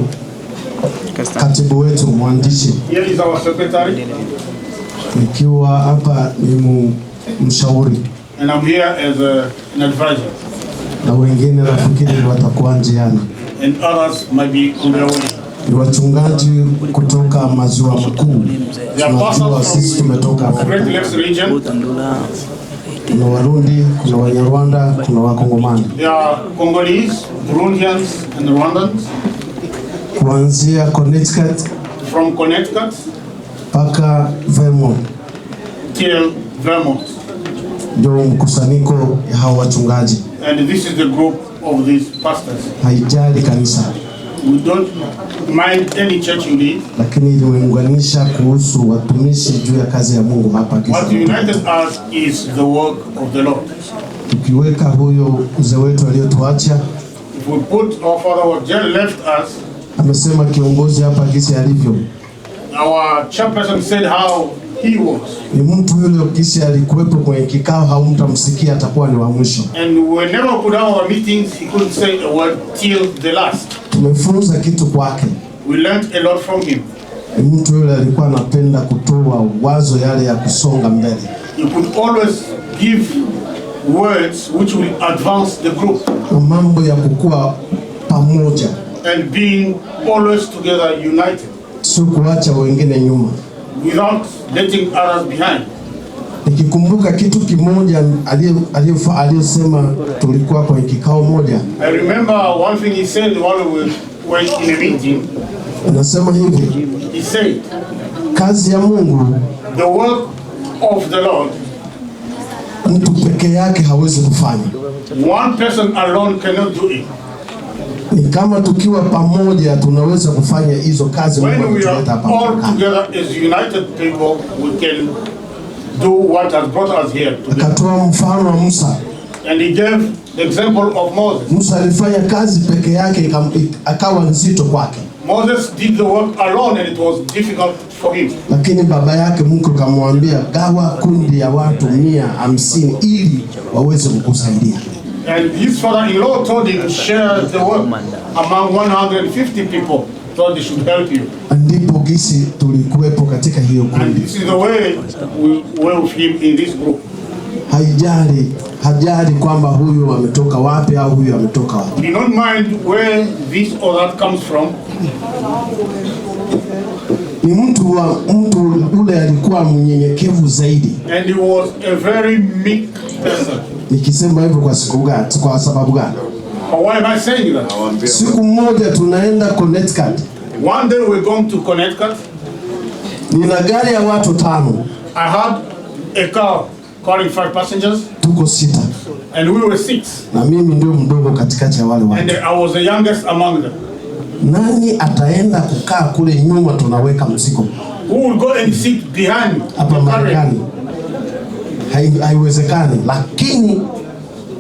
katibu wetu mwandishi, Here is our secretary, nikiwa hapa ni mshauri, and I'm here as an advisor. na wengine nafikiri watakuwa njiani. And others might be on their way. Ni wachungaji kutoka maziwa makuu. They are Tunajua pastors sisi from tumetoka Great Afrika. Lakes region. Kuna Warundi, kuna Wanyarwanda, kuna Wakongomani. They are Congolese, Burundians, and Rwandans Kuanzia Connecticut from Connecticut mpaka Vermont till Vermont. ndio mkusanyiko ya hao wachungaji. And this is the group of these pastors. Haijali kanisa, We don't mind any church you lead. lakini iliunganisha kuhusu watumishi juu ya kazi ya Mungu hapa What Kisumu. united us is the work of the Lord. Tukiweka huyo mzee wetu aliyotuacha, If we put our father what just left us, amesema kiongozi hapa gisi alivyo our chairperson said how he was. ni mtu yule gisi alikuwepo kwenye kikao, haumtamsikia atakuwa ni wa mwisho. And whenever we could have our meetings, he couldn't say a word till the last. Tumefunza kitu kwake. We learned a lot from him. Ni mtu yule alikuwa anapenda kutoa wazo yale ya kusonga mbele. He could always give words which will advance the group na mambo ya kukua pamoja, and being always together united sio kuacha wengine nyuma. without letting others behind. Nikikumbuka kitu kimoja aliyosema, tulikuwa kwenye kikao moja, I remember one thing he said while we were in a meeting. anasema hivi, He said, kazi ya Mungu the work of the Lord, mtu peke yake hawezi kufanya. one person alone cannot do it. Ni kama tukiwa pamoja tunaweza kufanya hizo kazi Mungu When we are ametuleta hapa. all together as united people, we can do what has brought us here today. Akatoa mfano wa Musa. And he gave the example of Moses. Musa alifanya kazi peke yake akawa nzito kwake, Moses did the work alone and it was difficult for him. lakini baba yake Mungu akamwambia gawa kundi ya watu 150 ili waweze kukusaidia. And his father-in-law told him, share the work among 150 people, so they should help you. Ndipo gisi tulikuwepo katika hiyo And kundi. this is the way we were with him in this group. Hajali kwamba huyu ametoka wapi au huyu ametoka wapi. Do not mind where this or that comes from. Ni mtu ule alikuwa mnyenyekevu zaidi. And he was a very meek person. Nikisema hivyo kwa siku gani? Kwa sababu gani? But why am I saying that? Siku moja tunaenda Connecticut, One day we're going to Connecticut. nina gari ya watu 5. I had a car carrying 5 passengers, tuko 6 and we were 6, na mimi ndio mdogo katikati ya wale and watu. I was the youngest among them. Nani ataenda kukaa kule nyuma tunaweka mzigo? Who will go and sit behind Hapa the carrier? Marekani haiwezekani, lakini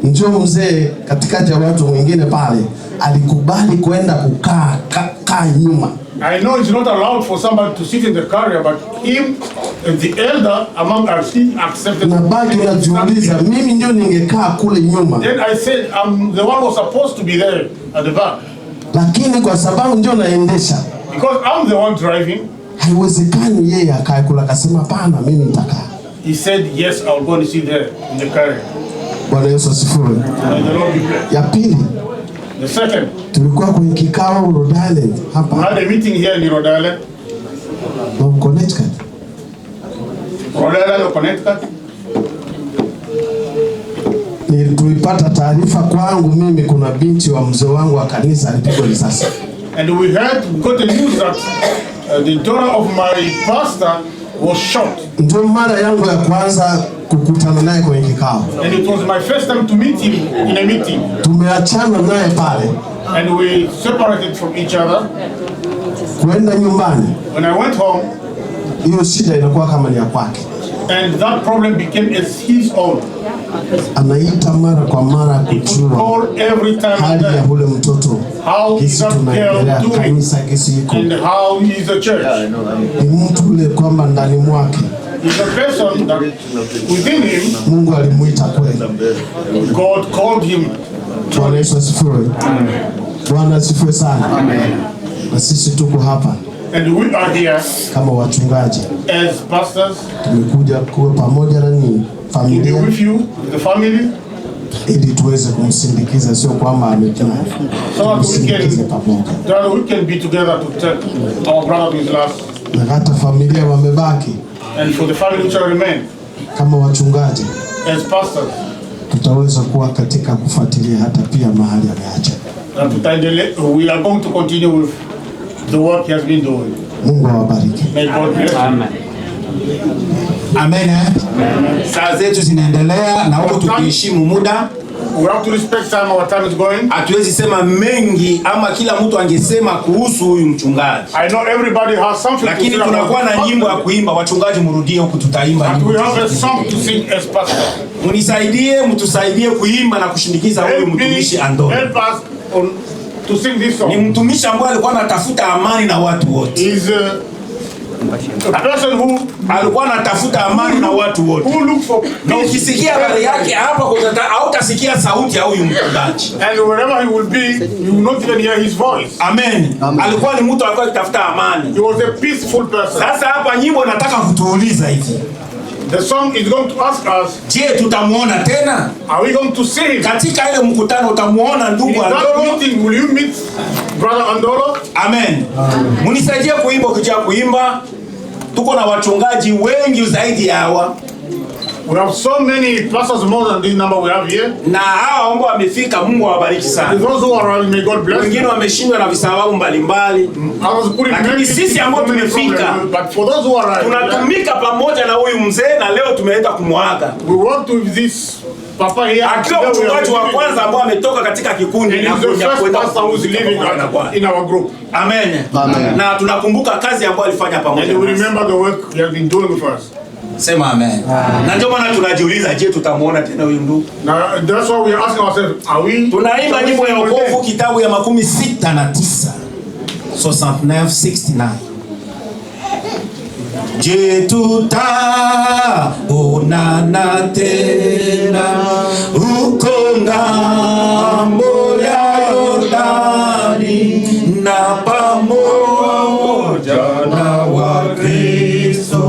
ndio mzee katikati ya watu wengine pale alikubali kwenda kukaa kaa nyuma. I know it's not allowed for somebody to sit in the carrier, but him, the elder among us, he accepted. Nabaki najiuliza, mimi ndio ningekaa kule nyuma, Then I said, I'm the one who was supposed to be there at the back. lakini kwa sababu ndio naendesha, Because I'm the one driving. haiwezekani yeye akae kule. Akasema hapana, mimi nitakaa. He said, yes, I'll go and sit there in the carrier. Bwana Yesu asifiwe. May the Lord be blessed. Ya pili, The second, tulikuwa kwenye kikao Rhode Island we hapa had a meeting here in Rhode Island. na Connecticut. Rhode Island or Connecticut. Tulipata taarifa kwangu mimi, kuna binti wa mzee wangu wa kanisa alipigwa risasi. And we got the news that the daughter of my pastor was shot. Ndio mara yangu ya kwanza kukutana naye kwenye kikao. And it was my first time to meet him in a meeting. Tumeachana naye pale And we separated from each other. kwenda nyumbani, When I went home, hiyo shida inakuwa kama ni ya kwake. and that problem became as his own. Anaita mara kwa mara kujua Call every time and hali ya then, ule mtoto, how is gisi that girl tunaendelea doing kanisa, gisi iko and how is the church. ni mtu ule kwamba ndani mwake He's a person that within him, Mungu alimuita kweli. God called him. Bwana Yesu asifiwe. Bwana asifiwe sana. Na sisi tuko hapa And we are here kama wachungaji, as pastors tumekuja kuwa pamoja na ninyi to be familia, with you, the family, ili tuweze kumsindikiza, sio kwamba amekaa, so that we tumsindikize can, pamoja, that we can be together to take our brother to his last. na hata familia wamebaki And for the family which remain, kama wachungaji, as pastors, tutaweza kuwa katika kufuatilia hata pia mahali ameacha. that we are going to continue with the work he has been doing. Mungu awabariki. May God bless you. Amen. Saa zetu zinaendelea na huku tukiheshimu muda. We have to respect time, our time is going. Hatuwezi sema mengi ama kila mtu angesema kuhusu huyu mchungaji. I know everybody has something Lakini to say tunakuwa about na nyimbo ya kuimba, wachungaji mrudie huku tutaimba But nyimbo. we have a song to sing as pastors. Munisaidie, mtusaidie kuimba na kushindikiza huyu mtumishi Andolo. Help us on to sing this song. Ni mtumishi ambaye alikuwa anatafuta amani na watu wote. Is a person who alikuwa anatafuta amani na watu wote. Who look for Na ukisikia habari yake hapa hautasikia sauti ya huyu mchungaji. And wherever he will be, you will not even hear his voice. Amen. Alikuwa ni mtu alikuwa akitafuta amani. He was a peaceful person. Sasa hapa nyimbo nataka kutuuliza hivi. The song is going to ask us, Je, tutamuona tena? Are we going to see him? Katika ile mkutano utamuona ndugu In that Andolo? meeting, will you meet Brother Andolo? Amen. Munisaidie kuimba ukijua kuimba. Tuko na wachungaji wengi zaidi ya hawa. We have so many pastors more than this number we have here. Na hawa ambao wamefika, Mungu awabariki sana. Those who are may God bless. Wengine wameshindwa na visababu mbalimbali. Lakini sisi ambao tumefika but for those who are tunatumika pamoja na huyu mzee na leo tumeenda kumwaga. We worked with this papa here. Akiwa mchungaji wa kwanza ambao ametoka katika kikundi And na he's the kuja first kwenda pastor who's living in our group. Amen. Amen. Na tunakumbuka kazi ambayo alifanya pamoja. And we nasi. remember the work he has been doing with us. Sema amen. Na ndio maana tunajiuliza, je, tutamuona tena huyu ndugu? Now that's why we are asking ourselves, are we Tunaimba nyimbo ya wokovu kitabu ya 69 69 69. Je, tutaonana tena huko ngambo ya Yordani na pamoja na Wakristo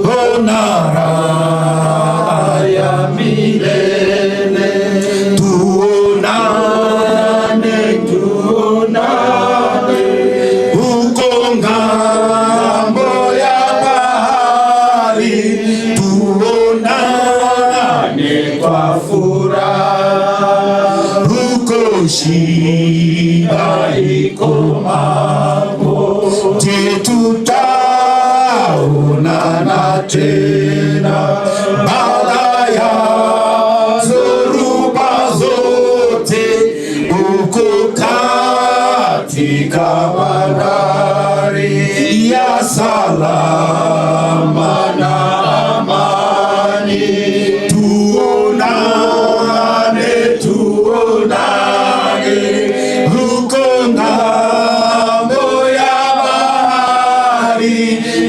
ona raha ya milele. Tuonane, tuonane huko ngambo ya bahari, tuonane kwa furaha huko shida ikomapo. Je, tutaonana tena Salama na amani. Tuonane, tuonane huko ng'ambo ya bahari,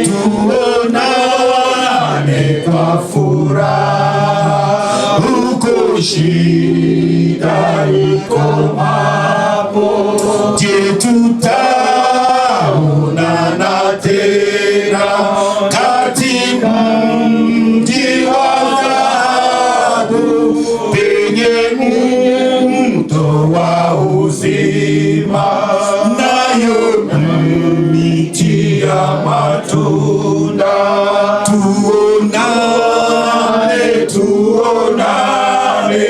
tuonane kwa furaha huko shida ikomapo. Je, tutaonana tena katika mji wa dhahabu penye mto wa uzima, nayo miti ya matunda. Tuonane, tuonane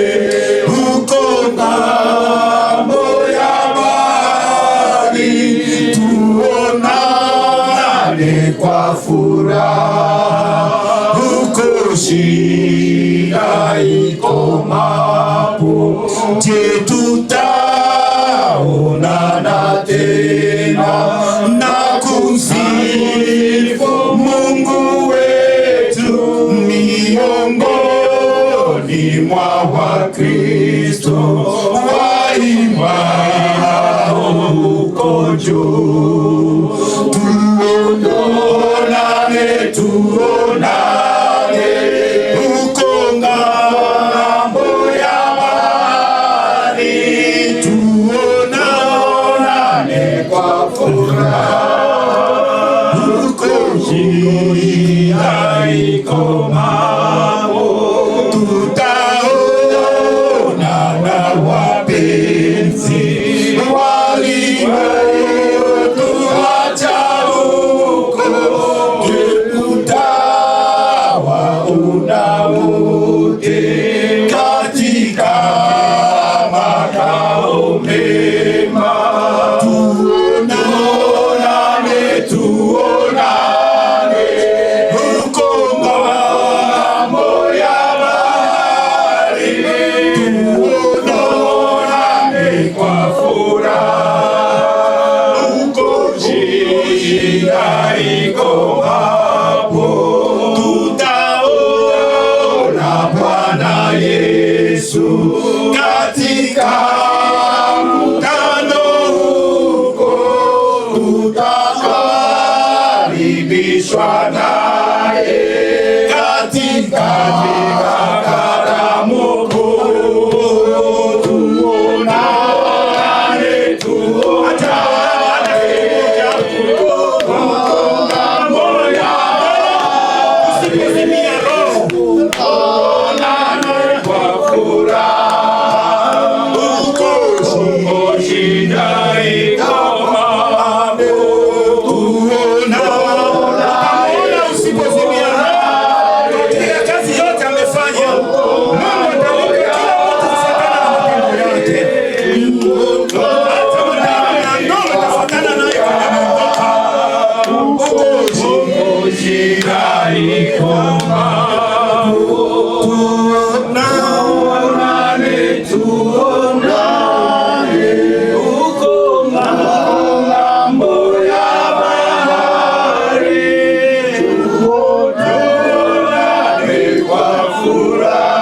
huko ng'ambo ya bahari, tuonane kwa furaha huko shida ikomapo. Je, tutaonana tena na kumsifu Mungu wetu miongoni mwa Wakristo waimbao huko juu. Tuonane, tuonane huko ng'ambo ya bahari, tuonane kwa furaha huko shida ikomapo. Tutaonana wapenzi waliotuacha huko, tutawaona wote katika makao mema. Tuonane, tuonane huko ng'ambo ya bahari, tuonane kwa furaha huko shida ikomapo. Tutaona Bwana Yesu katika mkutano huko, tutakaribishwa naye katika karamu kuu. Tuonane, tuonane huko ng'ambo ya tuonane kwa furaha huko shida ikomapo. Tunaona usipozimia roho katika kazi yote amefanya, Mungu atalipa kila mtu kufuatana na matendo yake. Hata mwanadamu na ndoa atafuatana naye kwenye ameondoka. Shida ikomapo. Tuonane, tuonane huko ng'ambo ya bahari, tuonane kwa furaha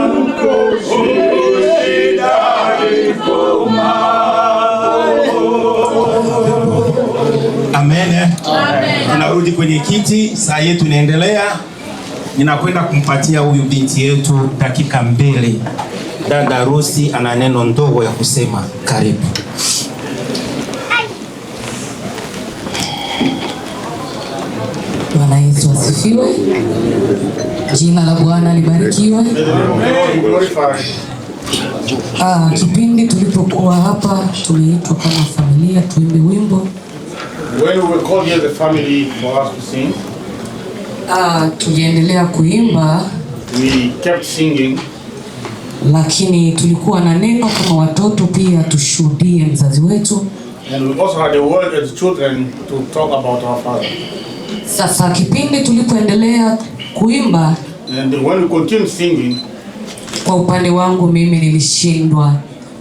huko shida ikomapo. Amen. Tunarudi kwenye kiti, saa yetu inaendelea. Ninakwenda kumpatia huyu binti yetu dakika 2. Dada Rusi ana neno ndogo ya kusema. Karibu. Bwana Yesu asifiwe. Jina la Bwana libarikiwe. Kipindi tulipokuwa hapa tumeitwa kama familia tuimbe wimbo. When we were called here as a family for us to sing, Tuliendelea kuimba, we kept singing, lakini tulikuwa na neno kama watoto pia tushuhudie mzazi wetu. and we also had a word as children to talk about our father. Sasa kipindi tulipoendelea kuimba, And when we continued singing, kwa upande wangu mimi nilishindwa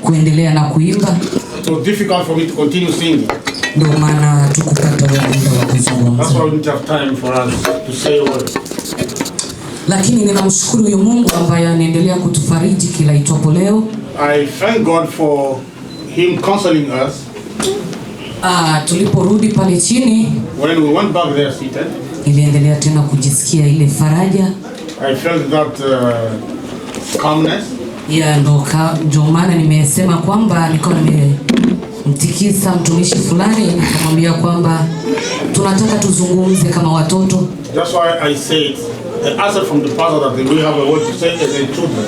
kuendelea na kuimba. it was difficult for me to continue singing. Ndio maana hatukupata huo muda wa kuzungumza. That's why we didn't have time for us to say a word. Lakini ninamshukuru huyu Mungu ambaye anaendelea kutufariji kila itwapo leo. I thank God for Him counseling us. Tuliporudi pale chini When we went back there seated, niliendelea tena kujisikia ile faraja I felt that calmness. Ya ndo maana nimesema kwamba nilikuwa nimemtikisa mtumishi fulani nikamwambia kwamba tunataka tuzungumze kama watoto. That's why I said, I asked from the pastor that we have a word to say as a children.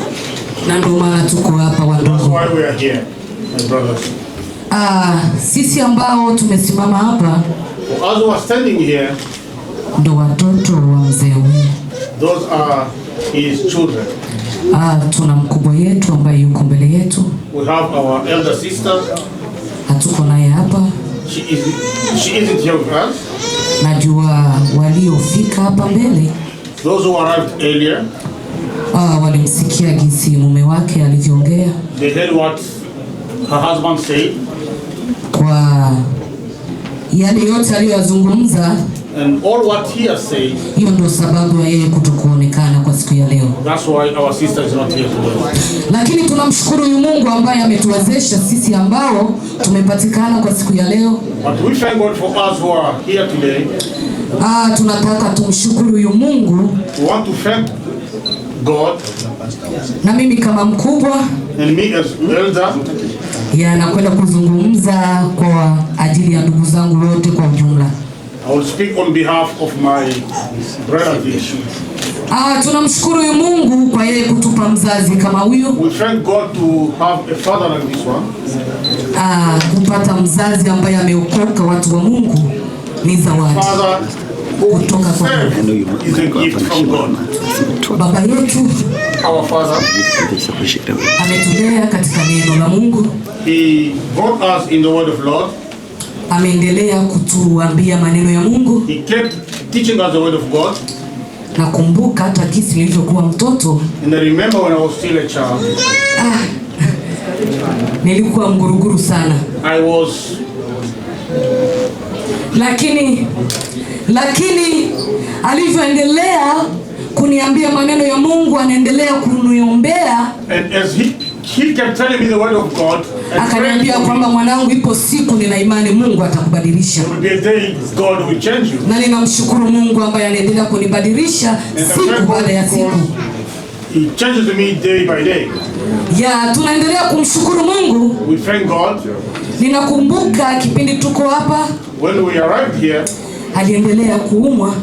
Na ndio maana tuko hapa wandugu. That's why we are here, my brothers. Sisi ambao tumesimama hapa For us who are standing here, ndo watoto wa mzee huyu. Those are his children. Tuna mkubwa yetu ambaye yuko mbele yetu. We have our elder sister. Hatuko naye hapa. She isn't here with us. Najua waliofika hapa mbele Those who arrived earlier, walimsikia jinsi mume wake alivyoongea. They heard what her husband said. Kwa yale yote aliyoyazungumza, And all what he has said, hiyo ndio sababu ya yeye kutokuonekana kwa siku ya leo. That's why our sister is not here today. Lakini tunamshukuru huyu Mungu ambaye ametuwezesha sisi ambao tumepatikana kwa siku ya leo. But we thank God for us who are here today. Tunataka tumshukuru huyu Mungu. We want to thank God. Na mimi kama mkubwa And me as elder, ya nakwenda kuzungumza kwa ajili ya ndugu zangu wote kwa ujumla. I will speak on behalf of my relatives. Tunamshukuru huyu Mungu kwa yeye kutupa mzazi kama huyu. We thank God to have a father like this one. Kupata mzazi ambaye ameokoka, watu wa Mungu, ni zawadi Father kutoka kwa Mungu. is a gift from God. Baba yetu Our father ametulea katika neno la Mungu. He brought us in the word of Lord. Ameendelea kutuambia maneno ya Mungu. He kept teaching us the word of God. Nakumbuka hata jinsi nilivyokuwa mtoto. And I remember when I was still a child. Nilikuwa mguruguru sana. I was Lakini alivyoendelea kuniambia maneno ya Mungu, anaendelea kuniombea. And as he kept telling me the word of God, and akaniambia kwamba mwanangu, ipo siku nina imani Mungu atakubadilisha. There will be a day God will change you. Na ninamshukuru Mungu ambaye anaendelea kunibadilisha siku baada ya siku. He changes me day by day. Ya, tunaendelea kumshukuru Mungu. We thank God. Ninakumbuka kipindi tuko hapa, When we arrived here, aliendelea kuumwa.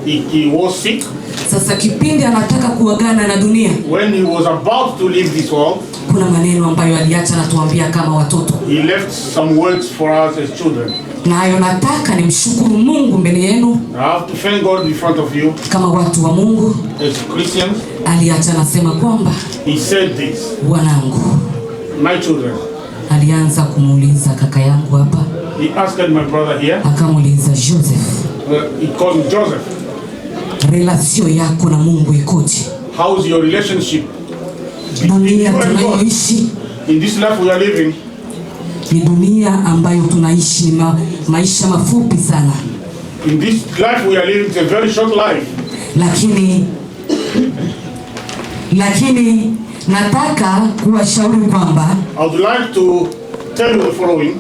He was sick. Sasa kipindi anataka kuagana na dunia, When he was about to leave this world, kuna maneno ambayo aliacha anatuambia kama watoto. He left some words for us as children. Na hayo nataka nimshukuru Mungu mbele yenu. I have to thank God in front of you. Kama watu wa Mungu. As Christians. Aliacha anasema kwamba He said this. Wanangu. My children. Alianza kumuuliza kaka yangu hapa. He asked my brother here. Akamuuliza Joseph. He called him Joseph. Relasio yako na Mungu ikoje? How is your relationship? Dunia tunayoishi, In this life we are living, ni dunia ambayo tunaishi maisha mafupi sana. In this life we are living, it's a very short life. Lakini nataka kuwashauri kwamba I would like to tell you the following.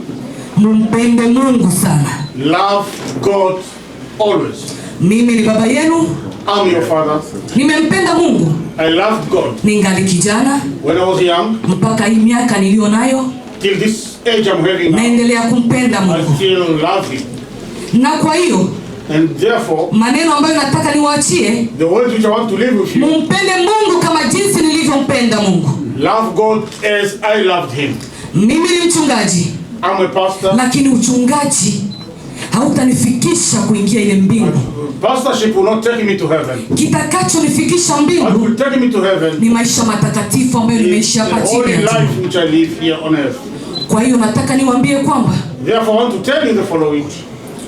Mumpende Mungu sana. Love God always. Mimi ni baba yenu. I'm your father. Nimempenda Mungu. I loved God. Ningali kijana. When I was young. Mpaka hii miaka niliyo nayo. Till this age I'm having now. Naendelea kumpenda Mungu. I still love him. Na kwa hiyo, And therefore, maneno ambayo nataka niwaachie, the words which I want to leave with you, mumpende Mungu kama jinsi nilivyompenda Mungu. Love God as I loved him. Mimi ni mchungaji. I'm a pastor. Lakini uchungaji hautanifikisha kuingia ile mbingu. Pastorship will not take me to heaven. Kitakachonifikisha mbingu What will take me to heaven ni maisha matakatifu ambayo nimeishi hapa the chini holy ya jua. life which I live here on earth. Kwa hiyo nataka niwaambie kwamba Therefore I want to tell you the following.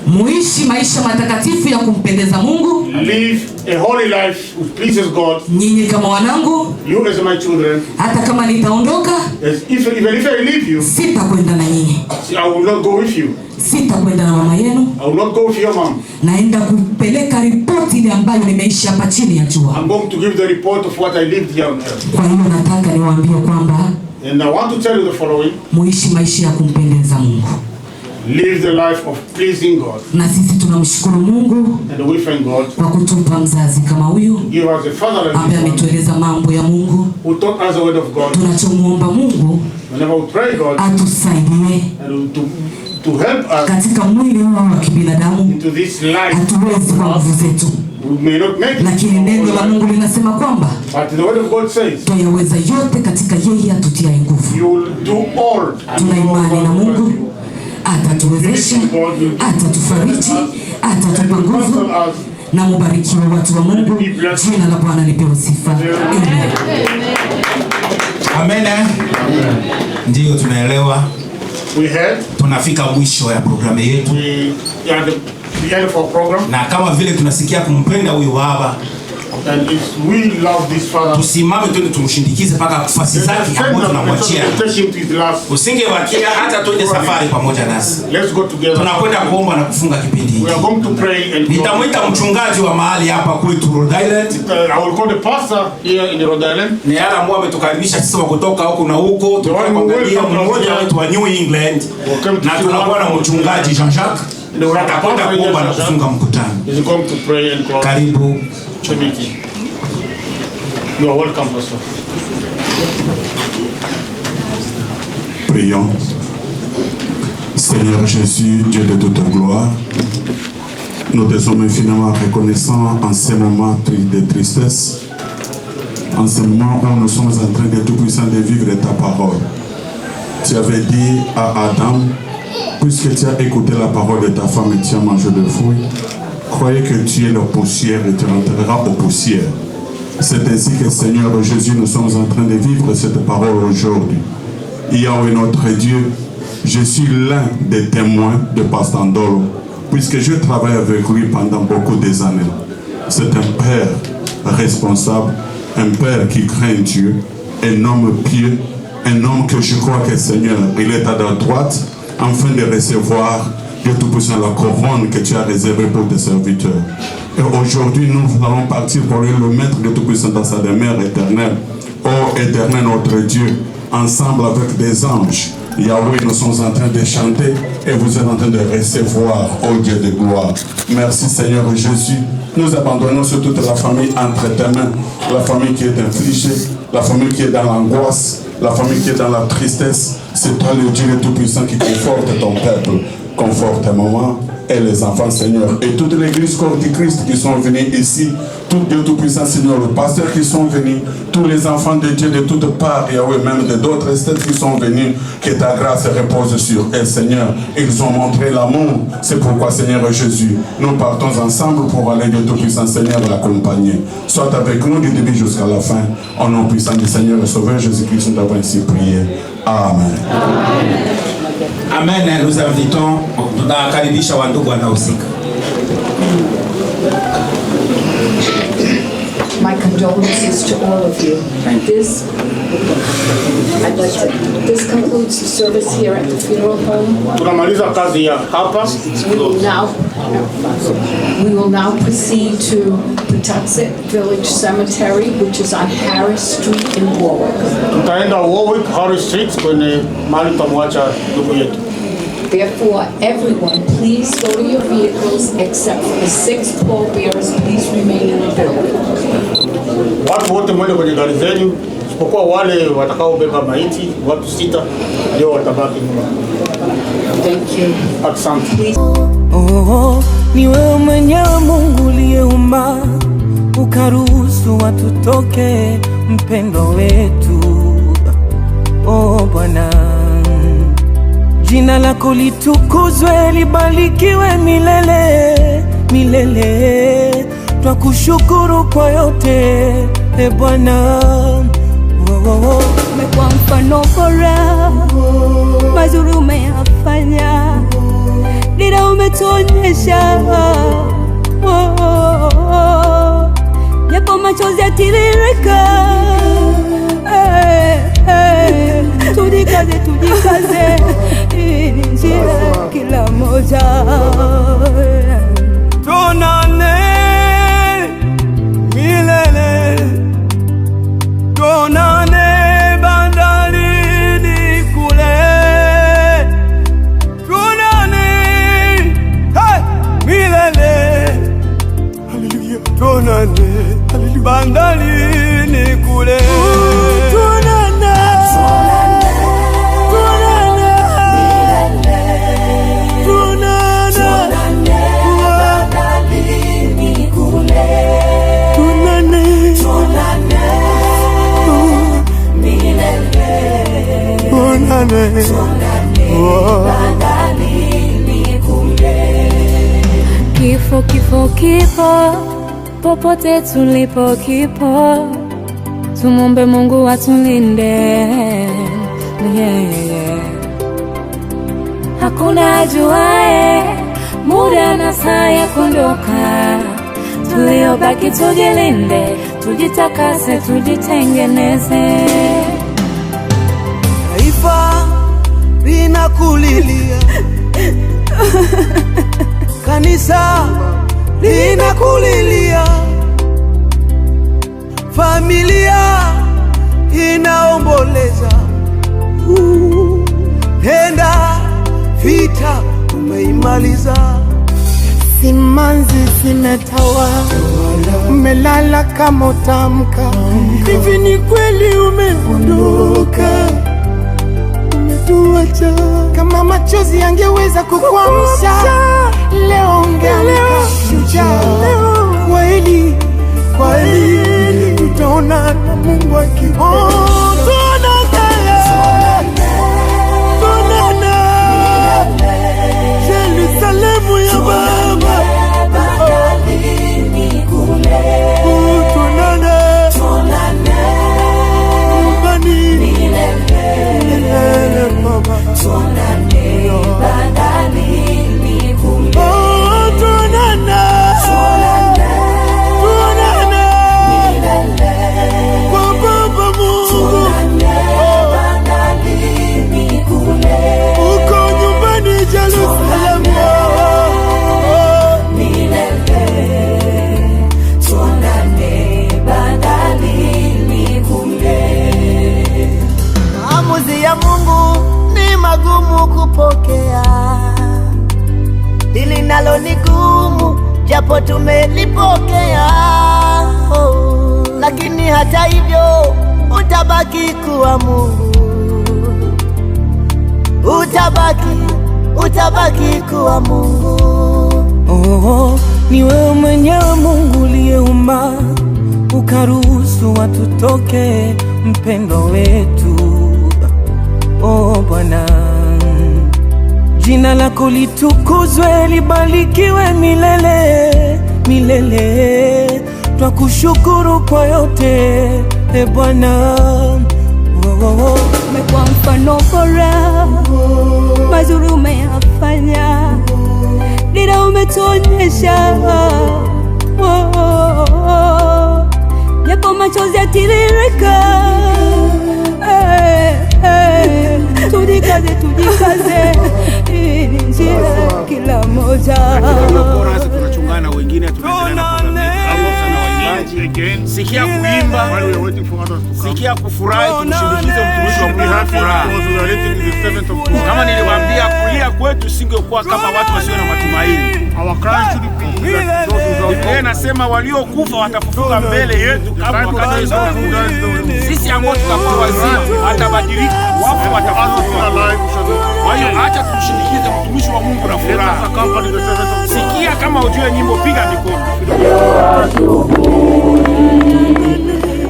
Muishi maisha matakatifu ya kumpendeza Mungu. Live a holy life which pleases God. Nyinyi kama wanangu, You as my children, hata kama nitaondoka, as if, even if I leave you, sitakwenda na nyinyi, I will not go with you. Sitakwenda na mama yenu. I will not go with your mom. Naenda kupeleka ripoti ile ambayo nimeishi hapa chini ya jua. I'm going to give the report of what I lived here on earth. Kwa hiyo nataka niwaambie kwamba And I want to tell you the following. Muishi maisha ya kumpendeza Mungu. Live the life of pleasing God. Na sisi tunamshukuru Mungu And we thank God kwa kutupa mzazi kama huyu give us a father like ambaye this one, ametueleza mambo ya Mungu. Who taught us the word of God. Tunachomuomba Mungu Whenever we pray God atusaidie and to help us katika mwili huu wa kibinadamu. Into this life, Hatuwezi kwa nguvu zetu, we may not make it, lakini neno la Mungu linasema kwamba but the word of God says twayaweza yote katika yeye atutiaye nguvu. You will do all. Tuna imani na Mungu atatuwezesha, atatufariji, atatupa nguvu. Na mubarikiwe watu wa Mungu. Jina la Bwana lipewe sifa. Amen. Amen. Ndiyo, tunaelewa. We had Tunafika mwisho ya programu yetu. We are the end of our program. Na kama vile tunasikia kumpenda huyu baba, And if we love this father, tusimame twende tumshindikize mpaka nafasi zake ambayo tunamwachia. Take him to his last. Usingebakia hata twende safari pamoja nasi. Let's go together. Tunakwenda kuomba na kufunga kipindi hiki. We are going to pray and Nitamwita mchungaji wa mahali hapa kwetu Rhode Island. I will call the pastor here in Rhode Island. Ni yale ambao ametukaribisha sisi wa kutoka huku na huko, tunakuangalia mmoja wetu wa New England, na tunakuwa na mchungaji Jean-Jacques atakwenda kuomba na kufunga mkutano. Is going to pray and close Karibu. The meeting. You are welcome, Pastor. Prions. Seigneur Jésus, Dieu de toute gloire, nous te sommes infiniment reconnaissants en ces moments de tristesse, en ce moment où nous sommes en train de tout-puissant de vivre ta parole. Tu avais dit à Adam, puisque tu as écouté la parole de ta femme et tu as mangé le fruit, croyez que tu es la poussière et tu rentreras aux poussières. C'est ainsi que, Seigneur Jésus, nous sommes en train de vivre cette parole aujourd'hui. Yahweh notre Dieu, je suis l'un des témoins de Pastor Ndolo, puisque je travaille avec lui pendant beaucoup des années. C'est un père responsable, un père qui craint Dieu, un homme pieux, un homme que je crois que Seigneur, il est à ta droite, afin de recevoir, Dieu Tout-Puissant, la couronne que tu as réservée pour tes serviteurs. Et aujourd'hui, nous allons partir pour lui le mettre, Dieu Tout-Puissant, dans sa demeure éternelle. Ô Éternel notre Dieu, ensemble avec des anges, Yahweh, nous sommes en train de chanter et vous êtes en train de recevoir, ô Dieu de gloire. Merci Seigneur Jésus. Nous abandonnons sur toute la famille entre tes mains, la famille qui est infligée, la famille qui est dans l'angoisse, la famille qui est dans la tristesse. C'est toi le Dieu le Tout-Puissant qui conforte ton peuple. Conforte ta maman et les enfants, Seigneur. Et toute l'église corps du Christ qui sont venus ici, tout Dieu Tout-Puissant, Seigneur, le pasteur qui sont venus, tous les enfants de Dieu de toutes parts, Yahweh, même de d'autres states qui sont venus, que ta grâce repose sur eux, Seigneur. Ils ont montré l'amour. C'est pourquoi, Seigneur Jésus, nous partons ensemble pour aller, Dieu Tout-Puissant, Seigneur, l'accompagner. Sois avec nous du début jusqu'à la fin. Au nom puissant du Seigneur et Sauveur Jésus-Christ, nous avons ainsi prié. Amen. Amen. Nous invitons, tunakaribisha wandugu wanaohusika. My condolences to all of you. This, I'd like to, this concludes the service here at the funeral home. Tunamaliza kazi ya hapa. We will now proceed to Patuxent Village Cemetery, which is on Harris Street in Warwick. Tutaenda Warwick Harris Street kwenye mahali tutamwacha ndugu yetu. Therefore, everyone, please go to your vehicles except for the six pallbearers. Please remain in the building. Watu wote mwende kwenye gari zenu, isipokuwa wale watakaobeba maiti, watu sita ndio watabaki nyuma. Thank you. Asante. Oh, ni wewe mwenyewe Mungu uliyeumba ukaruhusu watu toke mpendo wetu. Oh Bwana, jina lako litukuzwe, libarikiwe milele milele. Twakushukuru kwa yote, e Bwana. Oh, oh, oh. Umekuwa mfano bora, mazuri umeyafanya. Dira umetuonyesha, oh, oh, oh. Japo machozi yatiririka, eh, eh. Tujikaze, tujikaze, hii ni njia kila mmoja. Tuonane milele, tuonane bandarini kule, tuonane hey, milele, haleluya, tuonane bandarini kule, tuonane, tuonane, tuonane, bandarini kule, tuonane, tuonane, milele, tuonane, tuonane bandarini kule. Kifo, kifo, kifo, popote tulipo kipo, tumombe Mungu atulinde. Yeah. Hakuna ajuae muda na saa ya kuondoka, tuliobaki tujilinde, tujitakase, tujitengeneze. Taifa linakulilia, kanisa linakulilia, familia inaomboleza. Nenda, vita umeimaliza. Simanzi zimetawa, umelala kama utamka. Hivi ni kweli umeondoka, umetuacha. Kama machozi yangeweza kukuamsha, leo ungeamka shujaa. Kweli, kweli tutaonana, Mungu akipenda. Tuonane, Yerusalemu ya Baba. Tuonane nyumbani milele, Baba. Oh, tuonane, tuonane kwa Baba Mungu. Uko nyumbani Jerusalemu. Maamuzi ya Mungu ni magumu kupokea, hili nalo ni gumu, japo tumelipokea. Oh, lakini hata hivyo utabaki kuwa Mungu, utabaki kuwa Mungu. Oh, ni wewe mwenyewe Mungu uliyeumba ukaruhusu watu toke, mpendo wetu. Oh Bwana, jina lako litukuzwe, libarikiwe milele milele. Twakushukuru kwa yote, e Bwana. Oh, oh, oh. Umekuwa mfano bora, mazuri umeyafanya, dira umetuonyesha, oh, oh, oh. Japo machozi yatiririka, eh, eh. Tujikaze, tujikaze, hii ni njia kila mmoja. Tunachungana wengine, tunaendelea na programu yetu. Waimbaji, sikia kuimba, sikia kufurahi, tumshindikize mtumishi wa Mungu na furaha. Kama niliwaambia, kulia kwetu singekuwa kama watu wasio na matumaini. Biblia inasema waliokufa watafufuka mbele yetu kama wakati Yesu anakuja. Sisi ambao tutakuwa wazima watabadilika, wafu watafufuka. Kwa hiyo acha tumshindikize mtumishi wa Mungu na furaha. Sikia kama ujue nyimbo, piga mikono.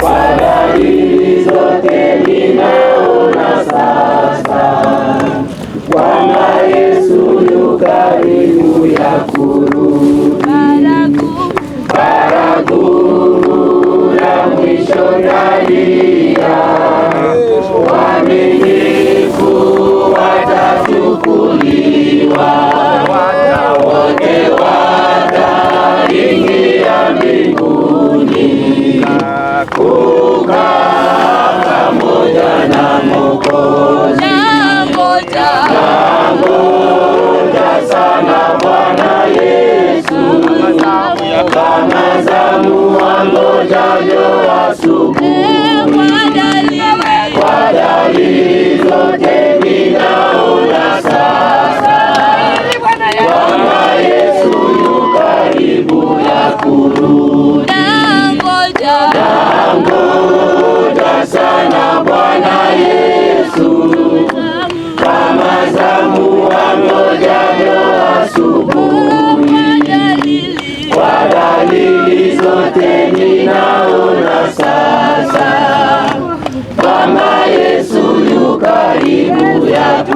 Kwa dalili zote ninaona sasa kwamba Yesu yu karibu ya kurudi. Baragumu la mwisho talia, waaminifu watachukuliwa.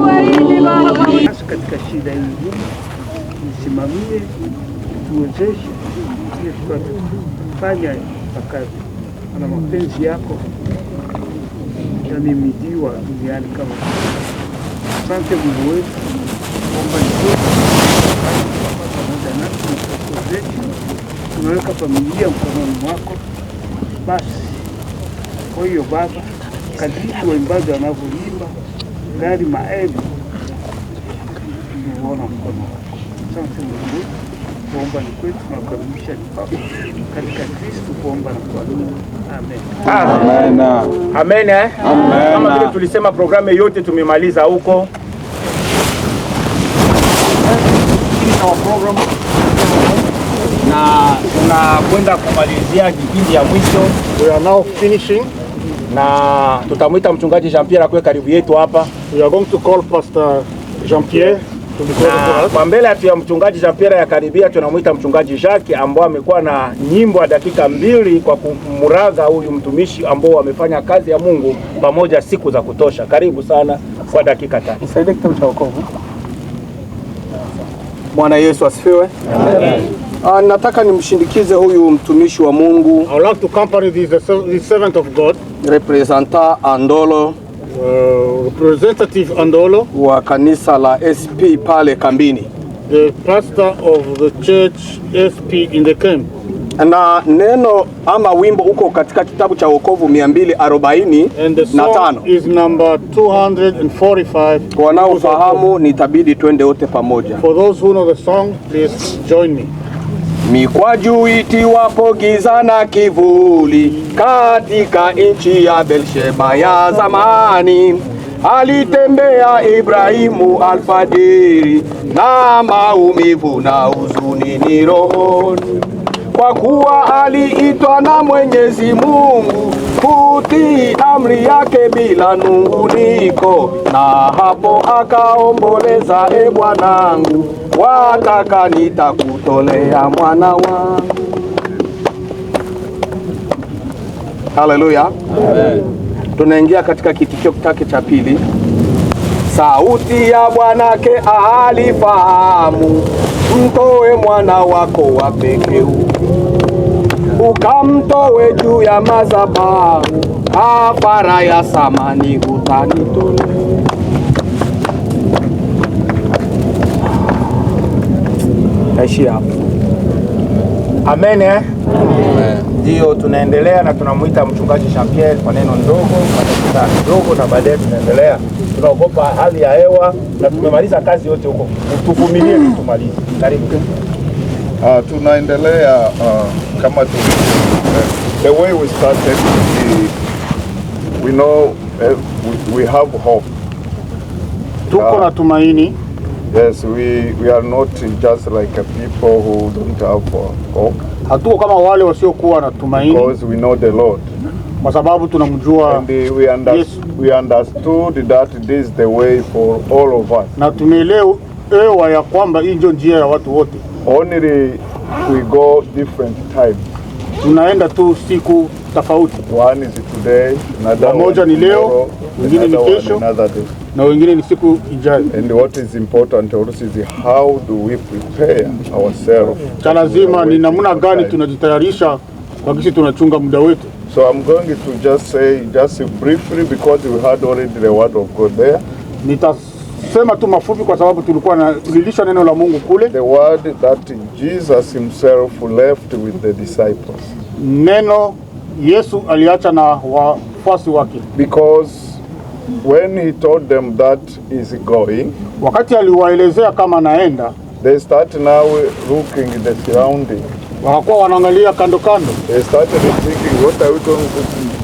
Baba. Katika shida hii ngumu, nisimamie, tuwezeshe ili tupate kufanya ipakavyo, na mapenzi yako yamimidiwa duniani kama. Asante Mungu wetu, kwamba ni pamoja nasi na zetu, tunaweka familia mkononi mwako. Basi kwa hiyo Baba, kadiri waimbaji wanavyoimba gari maelfu, tunaona mkono wako. Asante Mungu wetu, kuomba ni kwetu na kukaribisha ni kwako katika Kristo, kuomba na kuamini. Amen. Amen. Amen. Amen. Kama vile tulisema programu yote tumemaliza huko. Program na tunakwenda kumalizia kipindi ya mwisho. We are now finishing. Na tutamwita mchungaji Jean Pierre akwe karibu yetu hapa. We are going to call Pastor Jean Pierre to be close to us. Kwa mbele ya mchungaji Jean Pierre ya karibia tunamwita mchungaji Jacques ambao amekuwa na nyimbo ya dakika 2 kwa kumuraga huyu mtumishi ambao amefanya kazi ya Mungu pamoja siku za kutosha. Karibu sana kwa dakika 3. Nisaidie kitabu cha wokovu. Bwana Yesu asifiwe. Amen. Nataka nimshindikize huyu mtumishi wa Mungu. I would like to accompany the servant of God. Representa Andolo. Representative Andolo wa kanisa la SP pale kambini. The pastor of the church SP in the camp. Na neno ama wimbo uko katika kitabu cha wokovu 245. And the song is number 245. Kwa wanaofahamu nitabidi twende wote pamoja. For those who know the song, please join me. Mikwaju itiwapo giza na kivuli katika nchi ya Beersheba ya zamani, alitembea Ibrahimu alfajiri na maumivu na huzuni ni rohoni, kwa kuwa aliitwa na Mwenyezi Mungu kutii amri yake bila nunguniko, na hapo akaomboleza, e Bwanangu, wataka nitakutolea mwana wangu. Haleluya. Amen. Tunaingia katika kitikio chake cha pili. Sauti ya Bwanake alifahamu, mtoe mwana wako wa pekee, ukamtoe juu ya madhabahu, kafara ya samani utanitolea. Taishia hapo. Amen. Amen. Ndio tunaendelea na tunamuita mchungaji Jean Pierre kwa neno ndogo, kwa dakika ndogo, na baadaye tunaendelea. Tunaogopa hali ya hewa na tumemaliza kazi yote huko. Tuvumilie tumalize. Karibu. Tunaendelea kama tulivyo. The way we started, we know we have hope. Tuko na tumaini. Yes, we are not just like a people who don't have hope. Hatuko kama wale wasiokuwa na tumaini. Because we know the Lord. Kwa sababu tunamjua. And we understood that this is the way for all of us. Na tumeelewa ya kwamba hii ndio njia ya watu wote. Only we go different times. Tunaenda tu siku tofauti. One is today, another moja ni leo, wengine ni kesho, na wengine ni siku ijayo. And what is important also is how do we prepare ourselves. Cha lazima ni namna gani tunajitayarisha kwa kisi tunachunga muda wetu. So I'm going to just say just briefly because we had already the word of God there. Nitasema tu mafupi kwa sababu tulikuwa na tulilisha neno la Mungu kule. The word that Jesus himself left with the disciples. Neno Yesu aliacha na wafuasi wake. Because when he told them that is going, wakati aliwaelezea kama naenda, they start now looking at the surrounding. Wakakuwa wanaangalia kando kando. They started thinking, what are we going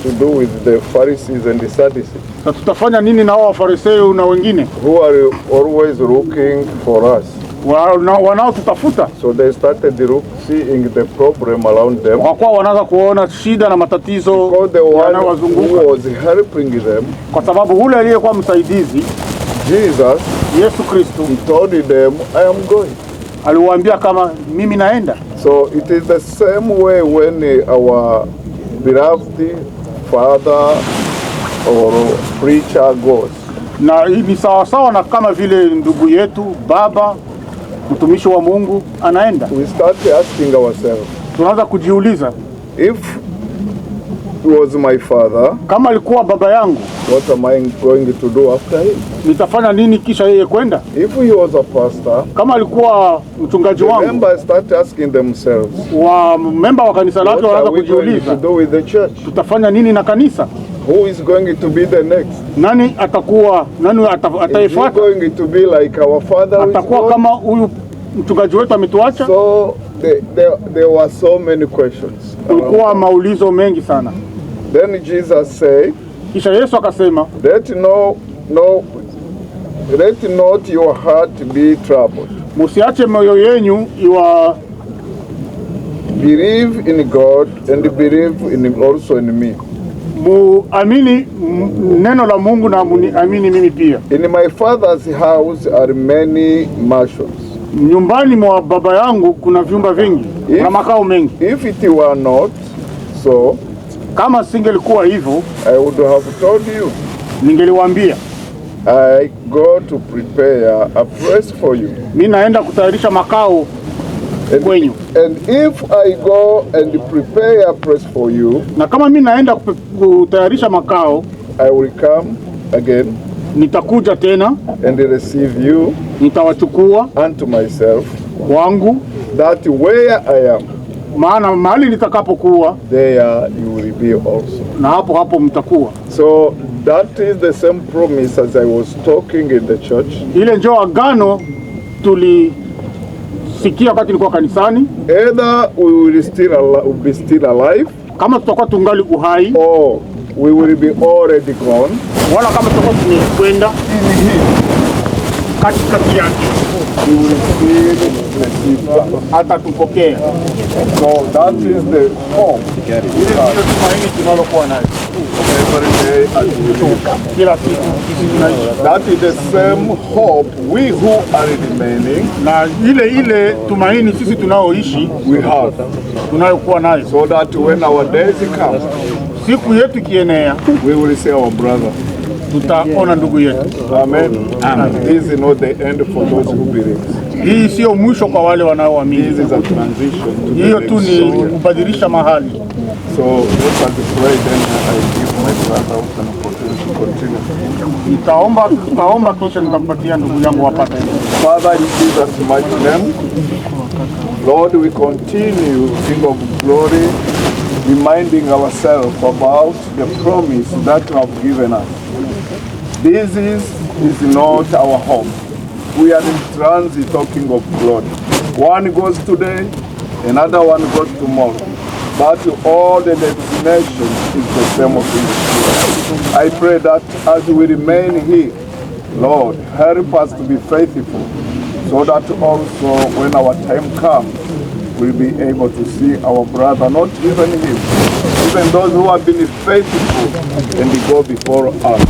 to do with the Pharisees and the Sadducees? Na tutafanya nini na hao Wafariseo na wengine? Who are always looking for us. Wanaotutafuta. So they started seeing the problem around them. Wakakuwa wanaanza kuona shida na matatizo yanayowazunguka. Who was helping them? Kwa sababu yule aliyekuwa msaidizi, Jesus, Yesu Kristo, he told them, I am going. Aliwaambia kama mimi naenda. So it is the same way when our beloved father or preacher goes. Na hii ni sawasawa na kama vile ndugu yetu baba mtumishi wa Mungu anaenda. We start asking ourselves, Tunaanza kujiuliza, if he was my father, kama alikuwa baba yangu, what am I going to do after him? Nitafanya nini kisha yeye kwenda? If he was a pastor, Kama alikuwa mchungaji the wangu, members start asking themselves, wa memba wa kanisa lake what wanaanza are we going to kujiuliza, do with the church? Tutafanya nini na kanisa? Who is going to be the next? Nani atakuwa nani Is he atayefuata? Going to be like our father who is Atakuwa gone? Kama huyu mchungaji wetu ametuacha? So there were so many questions. Kulikuwa maulizo mengi sana. Then Jesus said, Kisha Yesu akasema, Let not your heart be troubled. Musiache moyo yenyu iwa Believe in God and believe in also in me. Muamini neno la Mungu na muniamini mimi pia. In my father's house are many mansions. Nyumbani mwa baba yangu kuna vyumba vingi, kuna makao mengi. If it were not so, kama singelikuwa hivyo, I would have told you. Ningeliwaambia. I go to prepare a place for you. Mimi naenda kutayarisha makao kwenyu. And if I go and prepare a place for you, na kama mimi naenda kutayarisha makao, I will come again, nitakuja tena, and receive you, nitawachukua unto myself, kwangu, that where I am, maana mahali nitakapokuwa, there you will be also. Na hapo hapo mtakuwa. So that is the same promise as I was talking in the church. Ile njoo agano tulisikia wakati nilikuwa kanisani. Either we will still be still alive, kama tutakuwa tungali uhai, or we will be already gone, wala kama tutakuwa tumekwenda katikati yake, we will still receive us. Atatupokea. So that is the hope. Ile ndio tumaini tunalokuwa nayo every day as we live. Kila siku sisi tunaishi. That is the same hope we who are remaining, na ile ile tumaini sisi tunaoishi we have, tunayokuwa nayo, so that when our days come, siku yetu ikienea, we will see our brother, tutaona ndugu yetu. Amen. Amen. This is not the end for those who believe. Hii sio mwisho kwa wale wanaoamini. This is a transition to the Hiyo tu next ni story. Kubadilisha mahali. So let us pray, then I give my brother also an opportunity to continue. Nitaomba, nitaomba kisha nitampatia ndugu yangu hapa tena. Father, in Jesus' mighty name, Lord, we continue, King of glory, reminding ourselves about the promise that you have given us. This is not our home. We are in transit, O King of glory. One goes today, another one goes tomorrow. But all the destination is the same, O King of glory. I pray that as we remain here, Lord, help us to be faithful, so that also when our time comes, we'll be able to see our brother, not even him, even those who have been faithful and go before us.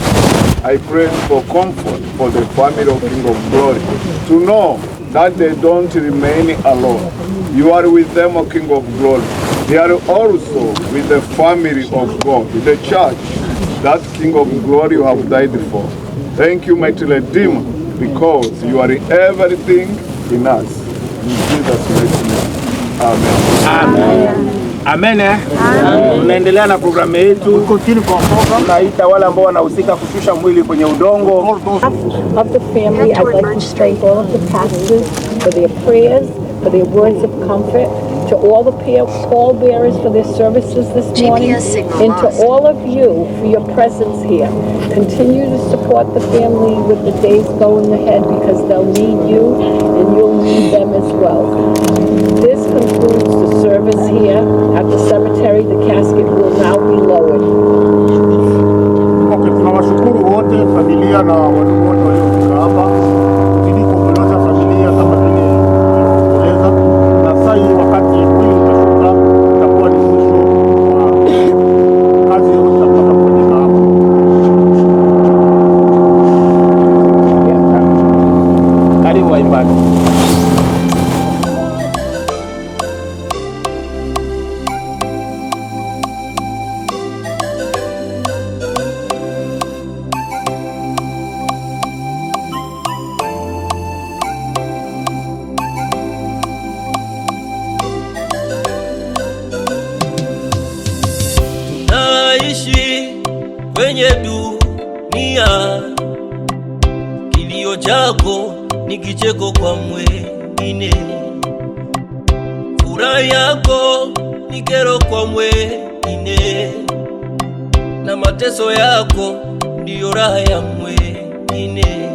I pray for comfort for the family of King of Glory, to know that they don't remain alone. You are with them, O King of Glory. They are also with the family of God, the church, that King of Glory you have died for. Thank you, mighty Redeemer, because you are everything in us. In Jesus' mighty name. Amen. Amen. Amen. Tunaendelea na programu yetu. Tunaita wale ambao wanahusika kushusha mwili kwenye udongo. Of the family, I'd like to thank all of the pastors for their prayers, for their words of comfort, to all the pallbearers for their services this morning, GPS signal and to lost. All of you for your presence here. Continue to support the family with the days going ahead, because they'll need you and you'll need them as well. This concludes the service here at the cemetery. The casket will now be lowered. Okay, tunawashukuru wote familia na wandugu wote waliofika hapa. Tuzidi kuomboleza familia kama vile tulivyoomboleza, na sasa hii wakati mwili utashuka itakuwa ni mwisho wa kazi yote itapata kufanyika hapa. Karibu waimbaji. kwenye dunia. Kilio chako ni kicheko kwa mwengine, furaha yako ni kero kwa mwengine, na mateso yako ndiyo raha ya mwengine.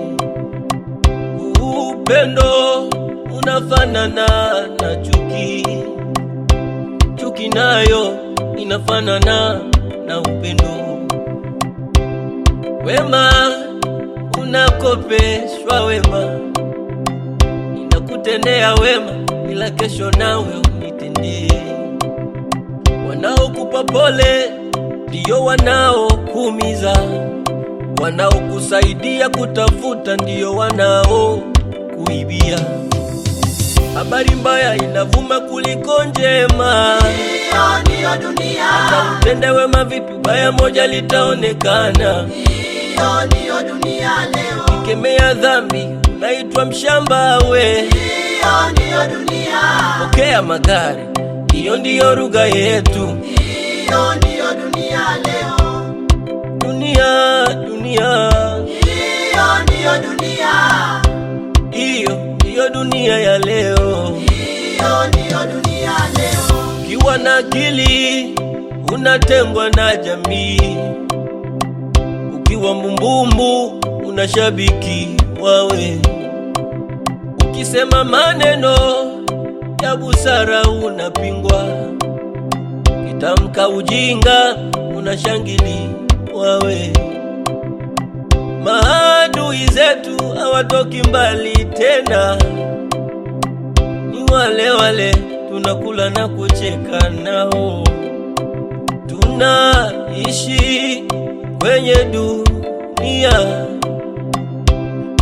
Upendo unafanana na chuki, chuki nayo inafanana na upendo. Wema unakopeshwa wema, ninakutendea wema, ila kesho nawe unitendee. Wanaokupa pole ndiyo wanaokuumiza, wanaokusaidia kutafuta ndiyo wanaokuibia. Habari mbaya inavuma kuliko njema. Hiyo ndiyo dunia. Hata utende wema vipi, baya moja litaonekana. Hiyo ndiyo dunia leo. Ukikemea dhambi unaitwa mshamba we. Hiyo ndiyo dunia. Pokea magari, hiyo ndiyo lugha yetu. Hiyo ndiyo dunia leo. Dunia, dunia, Hiyo ndiyo dunia. hiyo ndiyo dunia ya leo. Hiyo ndiyo dunia leo. Ukiwa na akili unatengwa na jamii, ukiwa mbumbumbu unashabiki wawe, ukisema maneno ya busara unapingwa, ukitamka ujinga unashangili wawe. Maadui zetu hawatoki mbali tena, ni wale wale tunakula na kucheka nao. Tunaishi kwenye dunia,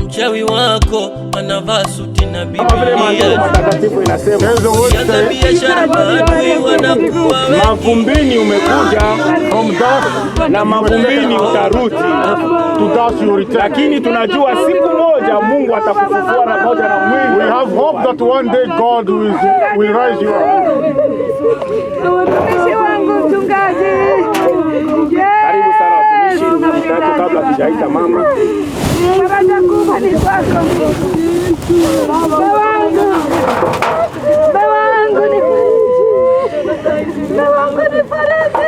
mchawi wako anavaa suti na Kama vile maandiko Biblia. matakatifu inasema, Ukianza biashara maadui wanakuwa wengi. mavumbini umekuja From dust na mavumbini utarudi, to dust you return. lakini tunajua siku moja Mungu atakufufua na moja na mwili. We have hope that one day God will rise you up. Mtumishi wangu mchungaji. Karibu sana watumishi, Yesu, kabla tujaita mama. Faraja kubwa ni kwako. Mume wangu. Mume wangu ni fariji. Mume wangu ni fariji.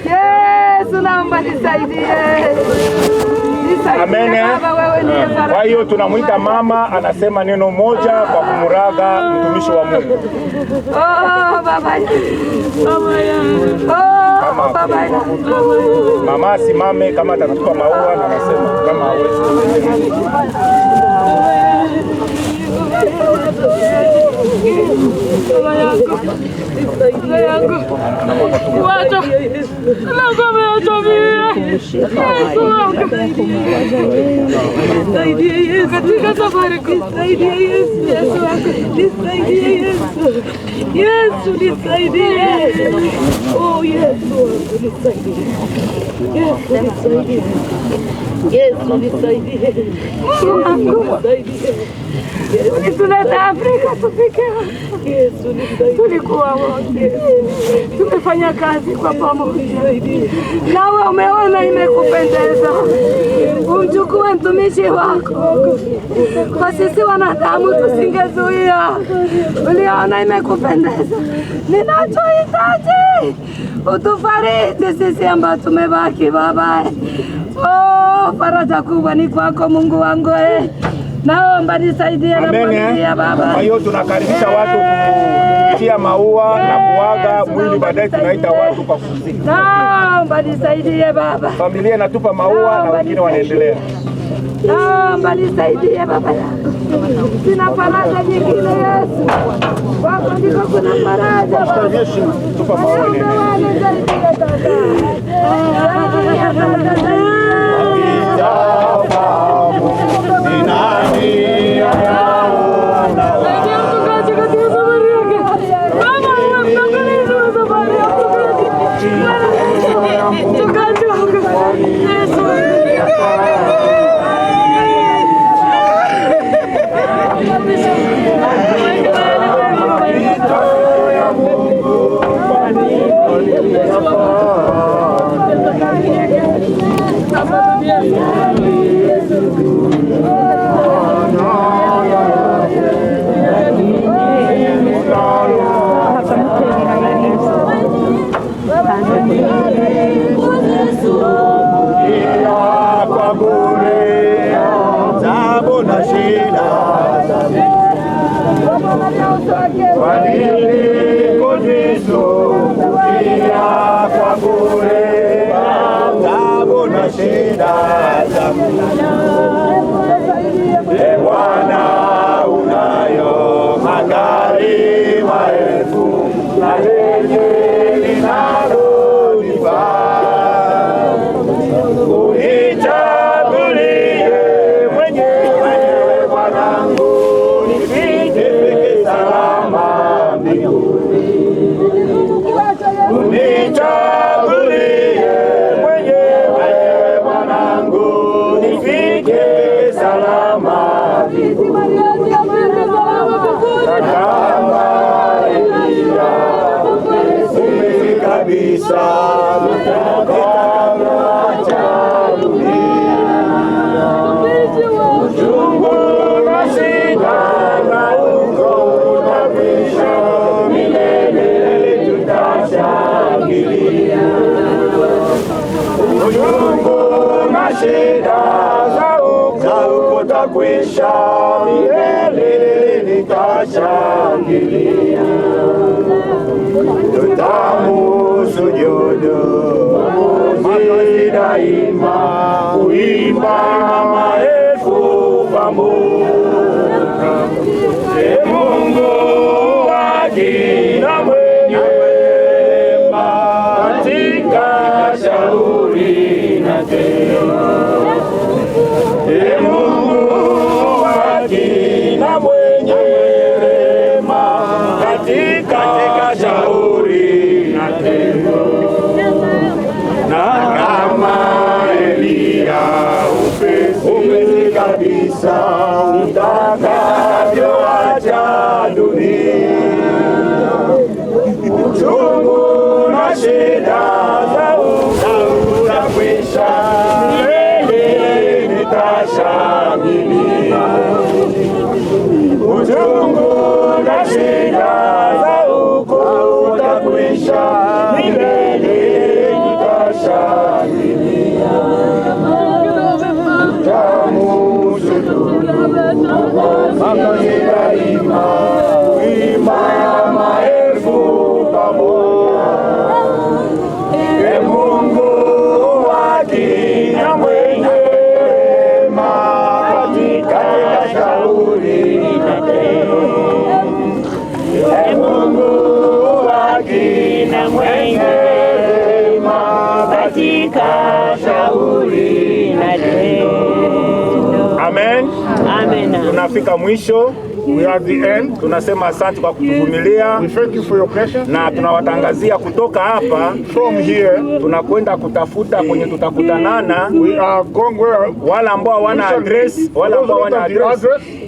Yesu, naomba nisaidie. Nisaidie Amen. Baba, wewe ndiye faraja. Kwa hiyo tunamwita mama, anasema neno moja kwa kumuraga mtumishi wa Mungu. Oh, baba. Oh, baba. Mama asimame kama atatupa maua na anasema kama hawezi. Baba yangu, baba yangu, wacha langu ameacha mie. Yesu wangu, nisaidie Yesu katika safari, nisaidie Yesu, Yesu wangu, nisaidie Yesu, Yesu nisaidie. Oh Yesu wangu, nisaidie Yesu, nisaidie Yesu, nisaidie Yesu, nisaidie. Ulituleta Afrika tufike hapa. Tulikuwa wote tumefanya kazi kwa pamoja, nawe umeona imekupendeza umchukue mtumishi wako. Kwa sisi wanadamu tusingezuia, uliona imekupendeza. Ninachohitaji utufariji sisi ambao tumebaki, Baba. Oh, faraja kubwa ni kwako Mungu wangu eh. Naomba nisaidie na Amen. familia Baba. Kwa hiyo tunakaribisha watu kutia maua na kuaga mwili, baadaye tunaita watu kwa kuzika. Naomba nisaidie Baba. Familia inatupa maua na wengine wanaendelea. Naomba nisaidie Baba yangu. Sina faraja nyingine Yesu. Kwako ndiko kuna faraja Baba. Tupa maua nene. Nisaidie Baba. Saidia Baba. Saidia mchungaji katika safari yake. Baba, uwe mtangulizi wa safari ya mchungaji. Mchungaji wangu. Yesu. Kwa nini kujisumbukia kwa bure, tabu na shida zangu? E Bwana, unayo magari maelfu na lenye linalonifaa. Unichagulie mwenyewe Bwanangu, nifike salama mbinguni. Unichagulie mwenyewe Bwanangu, nifike salama mbinguni. Kama Eliya upesi kabisa utakapoacha dunia, uchungu na shida na huko utakwisha, milele tutashangilia. Uchungu na shida za huko utakwisha, milele nitashangilia. Tutamusujudu Mwokozi daima, kuimba maelfu pamoja. E Mungu haki na mwenye rehema, katika shauri na tendo. E Mungu haki na mwenye rehema, katika shauri na tendo. Na kama Eliya upesi kabisa utakavyoacha dunia, uchungu na shida za utakwisha, milele nitashangilia. Uchungu na shida za huko utakwisha, milele nitashangilia. Tutamusujudu Mwokozi daima, kuimba maelfu pamoja. E Mungu haki na mwenye rehema, katika shauri na tendo. E Mungu haki na mwenye rehema, katika shauri na tendo. Amen. Amen. Tunafika mwisho. We are at the end. Tunasema asante kwa kutuvumilia. We thank you for your patience. Na tunawatangazia kutoka hapa, From here, tunakwenda kutafuta kwenye tutakutanana. We are going where Wale ambao hawana address, wale ambao hawana address,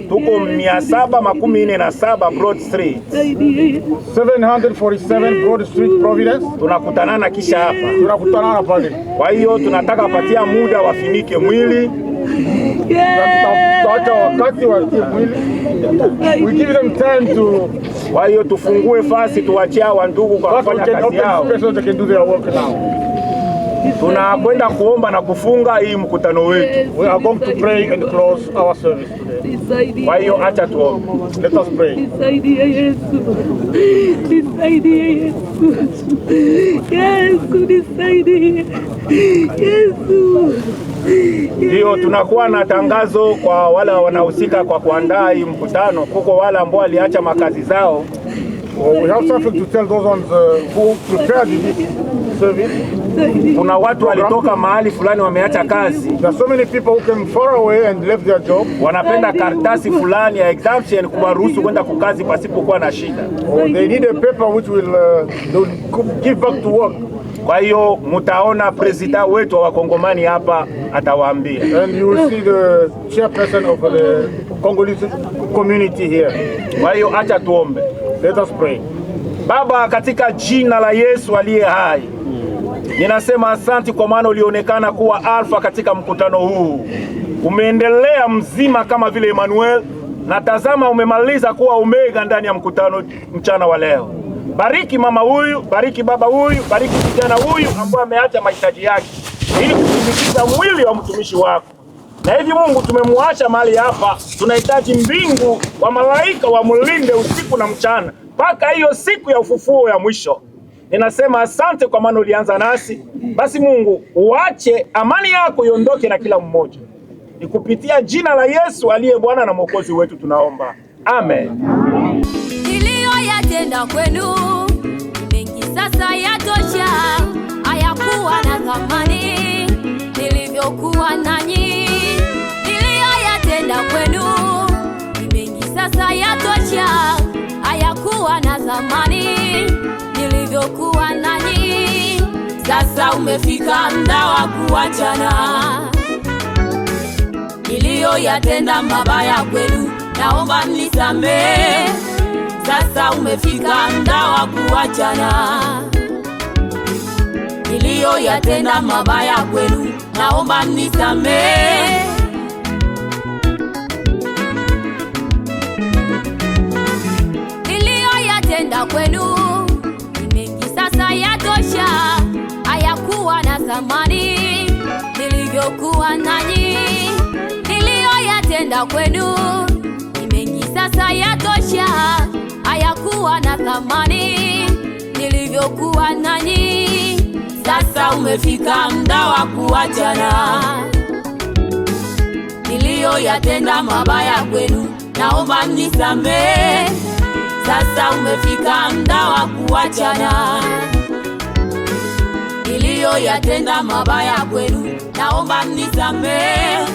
tuko 747 Broad Street. 747 Broad Street, Providence. Tunakutanana kisha hapa. Tunakutanana pale. Kwa hiyo tunataka patia muda wafinike mwili. Tutaacha wakati wa mwili. We give them time to. Kwa hiyo tufungue fasi tuwachie hawa ndugu kwa kufanya kazi yao. Space they can do their work now. Tunakwenda kuomba na kufunga hii mkutano wetu. We are going to pray and close our service today. Kwa hiyo acha tuombe. Let us pray. Nisaidie Yesu, nisaidie Yesu, Yesu nisaidie Yesu. Ndio tunakuwa na tangazo kwa wale wanahusika kwa kuandaa hii mkutano. Kuko wale ambao waliacha makazi zao. Well, we have something to tell those ones who prepared this service. Kuna watu walitoka mahali fulani wameacha kazi. There are so many people who came far away and left their job. Wanapenda karatasi fulani ya exemption kuwaruhusu kwenda kukazi pasipokuwa na shida. Or they need a paper which will give back to work. Kwa hiyo mutaona president wetu wa Wakongomani hapa atawaambia. And you will see the chairperson of the Congolese community here. Kwa hiyo acha tuombe. Let us pray. Baba, katika jina la Yesu aliye hai, ninasema asanti kwa maana ulionekana kuwa alfa katika mkutano huu. Umeendelea mzima kama vile Emmanuel, na tazama umemaliza kuwa omega ndani ya mkutano mchana wa leo. Bariki mama huyu, bariki baba huyu, bariki kijana huyu ambaye ameacha mahitaji yake ili kutumikiza mwili wa mtumishi wako. Na hivi Mungu, tumemwacha mahali hapa, tunahitaji mbingu wa malaika wamlinde usiku na mchana. mpaka hiyo siku ya ufufuo ya mwisho. Ninasema asante kwa maana ulianza nasi. Basi Mungu, uache amani yako iondoke na kila mmoja. Ni kupitia jina la Yesu aliye Bwana na Mwokozi wetu tunaomba, amen. Niliyoyatenda kwenu ni mengi, sasa yatosha, hayakuwa na thamani nilivyokuwa nanyi. Niliyoyatenda kwenu ni mengi, sasa yatosha, hayakuwa na thamani nilivyokuwa nanyi. Sasa umefika muda wa kuachana. Niliyoyatenda mabaya kwenu, naomba mnisamehe. Sasa umefika muda wa kuachana. Niliyoyatenda mabaya kwenu, naomba mnisamehe. Niliyoyatenda kwenu ni mengi, sasa yatosha, hayakuwa na thamani nilivyokuwa nanyi. Niliyoyatenda kwenu ni mengi, sasa yatosha, hayakuwa na thamani nilivyokuwa nanyi. Sasa umefika muda wa kuachana. Niliyoyatenda mabaya kwenu, naomba mnisamehe. Sasa umefika muda wa kuachana. Niliyoyatenda mabaya kwenu, naomba mnisamehe.